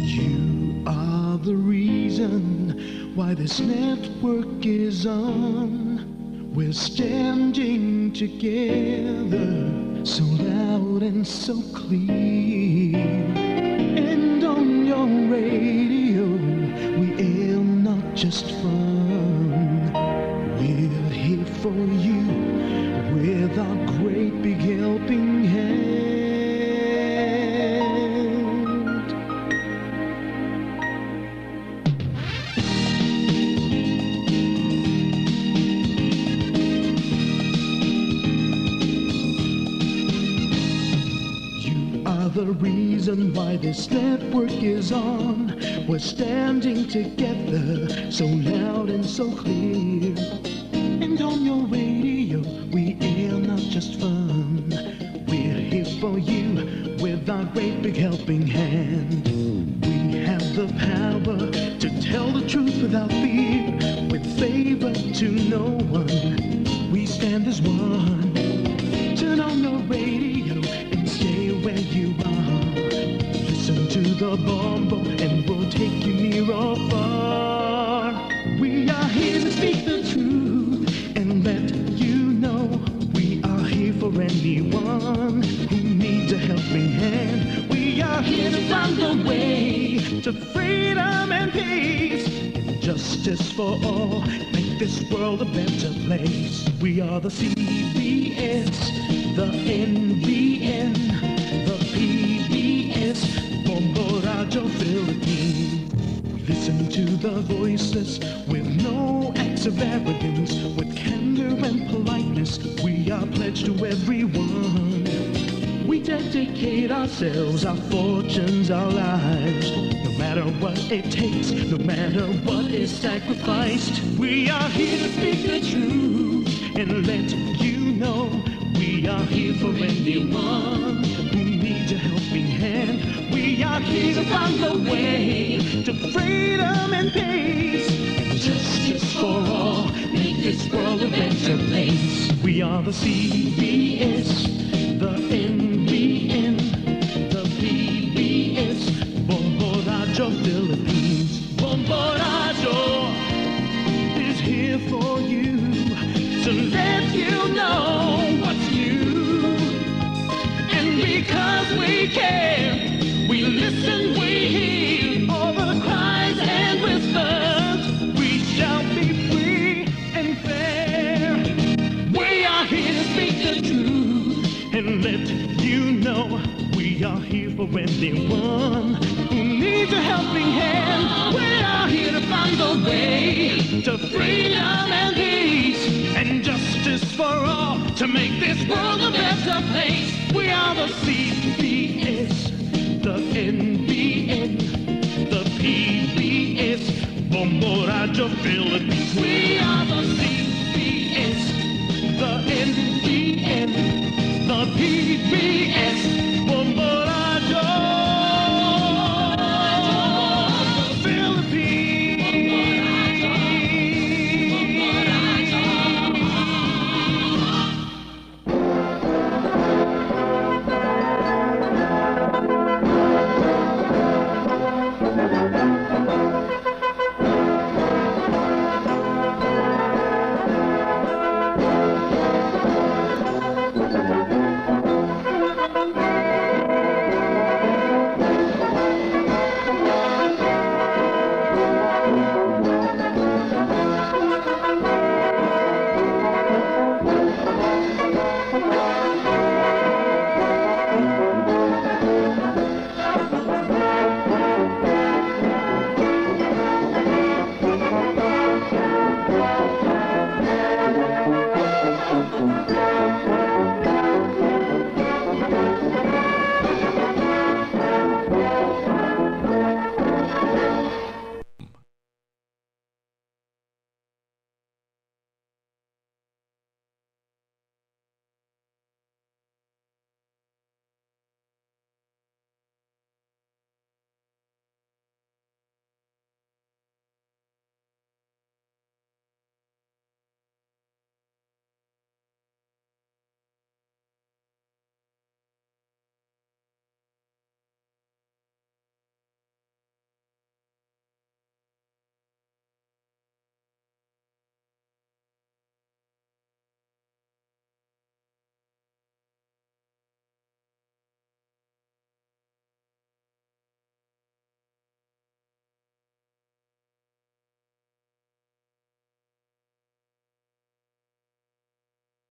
You are the reason why this network is on. We're standing together, so loud and so clear. And on your radio, we air not just fun. We're here for you with our great big helping hand. You are the reason why this network is on. We're standing together, so loud and so clear. And on your radio, we air not just fun. We're here for you with our great big helping hand. We have the power to tell the truth without fear, with favor to no one. We stand as one. Turn on your radio and stay where you are. Listen to the Bombo and we'll take you near or far. We are here to speak the truth and let you know we are here for anyone who needs a helping hand. We are here to find a way to freedom and peace. Justice for all, make this world a better place. We are the C B S, the N B N, the P B S, Bombo Radyo Philippines. We listen to the voiceless with no acts of arrogance, with candor and politeness. We are pledged to everyone. We dedicate ourselves, our fortunes, our lives. No matter what it takes, no matter what is sacrificed, we are here to speak the truth and let you know we are here for anyone who needs a helping hand. We are here to find the way to freedom and peace and justice for all. Make this world a better place. We are the C B S, the N B N, the P B S, Bombo Radyo Philippines. Bombo Radyo is here for you to let you know what's new. And because we care, we listen, we hear all the cries and whispers. We shall be free and fair. We are here to speak the truth and let you know we are here for anyone who needs a helping hand. We are here to find the way to freedom and peace and justice for all, to make this world a better place. We are the C B S, the N B N, the P B S, Bombo Radyo Philippines. We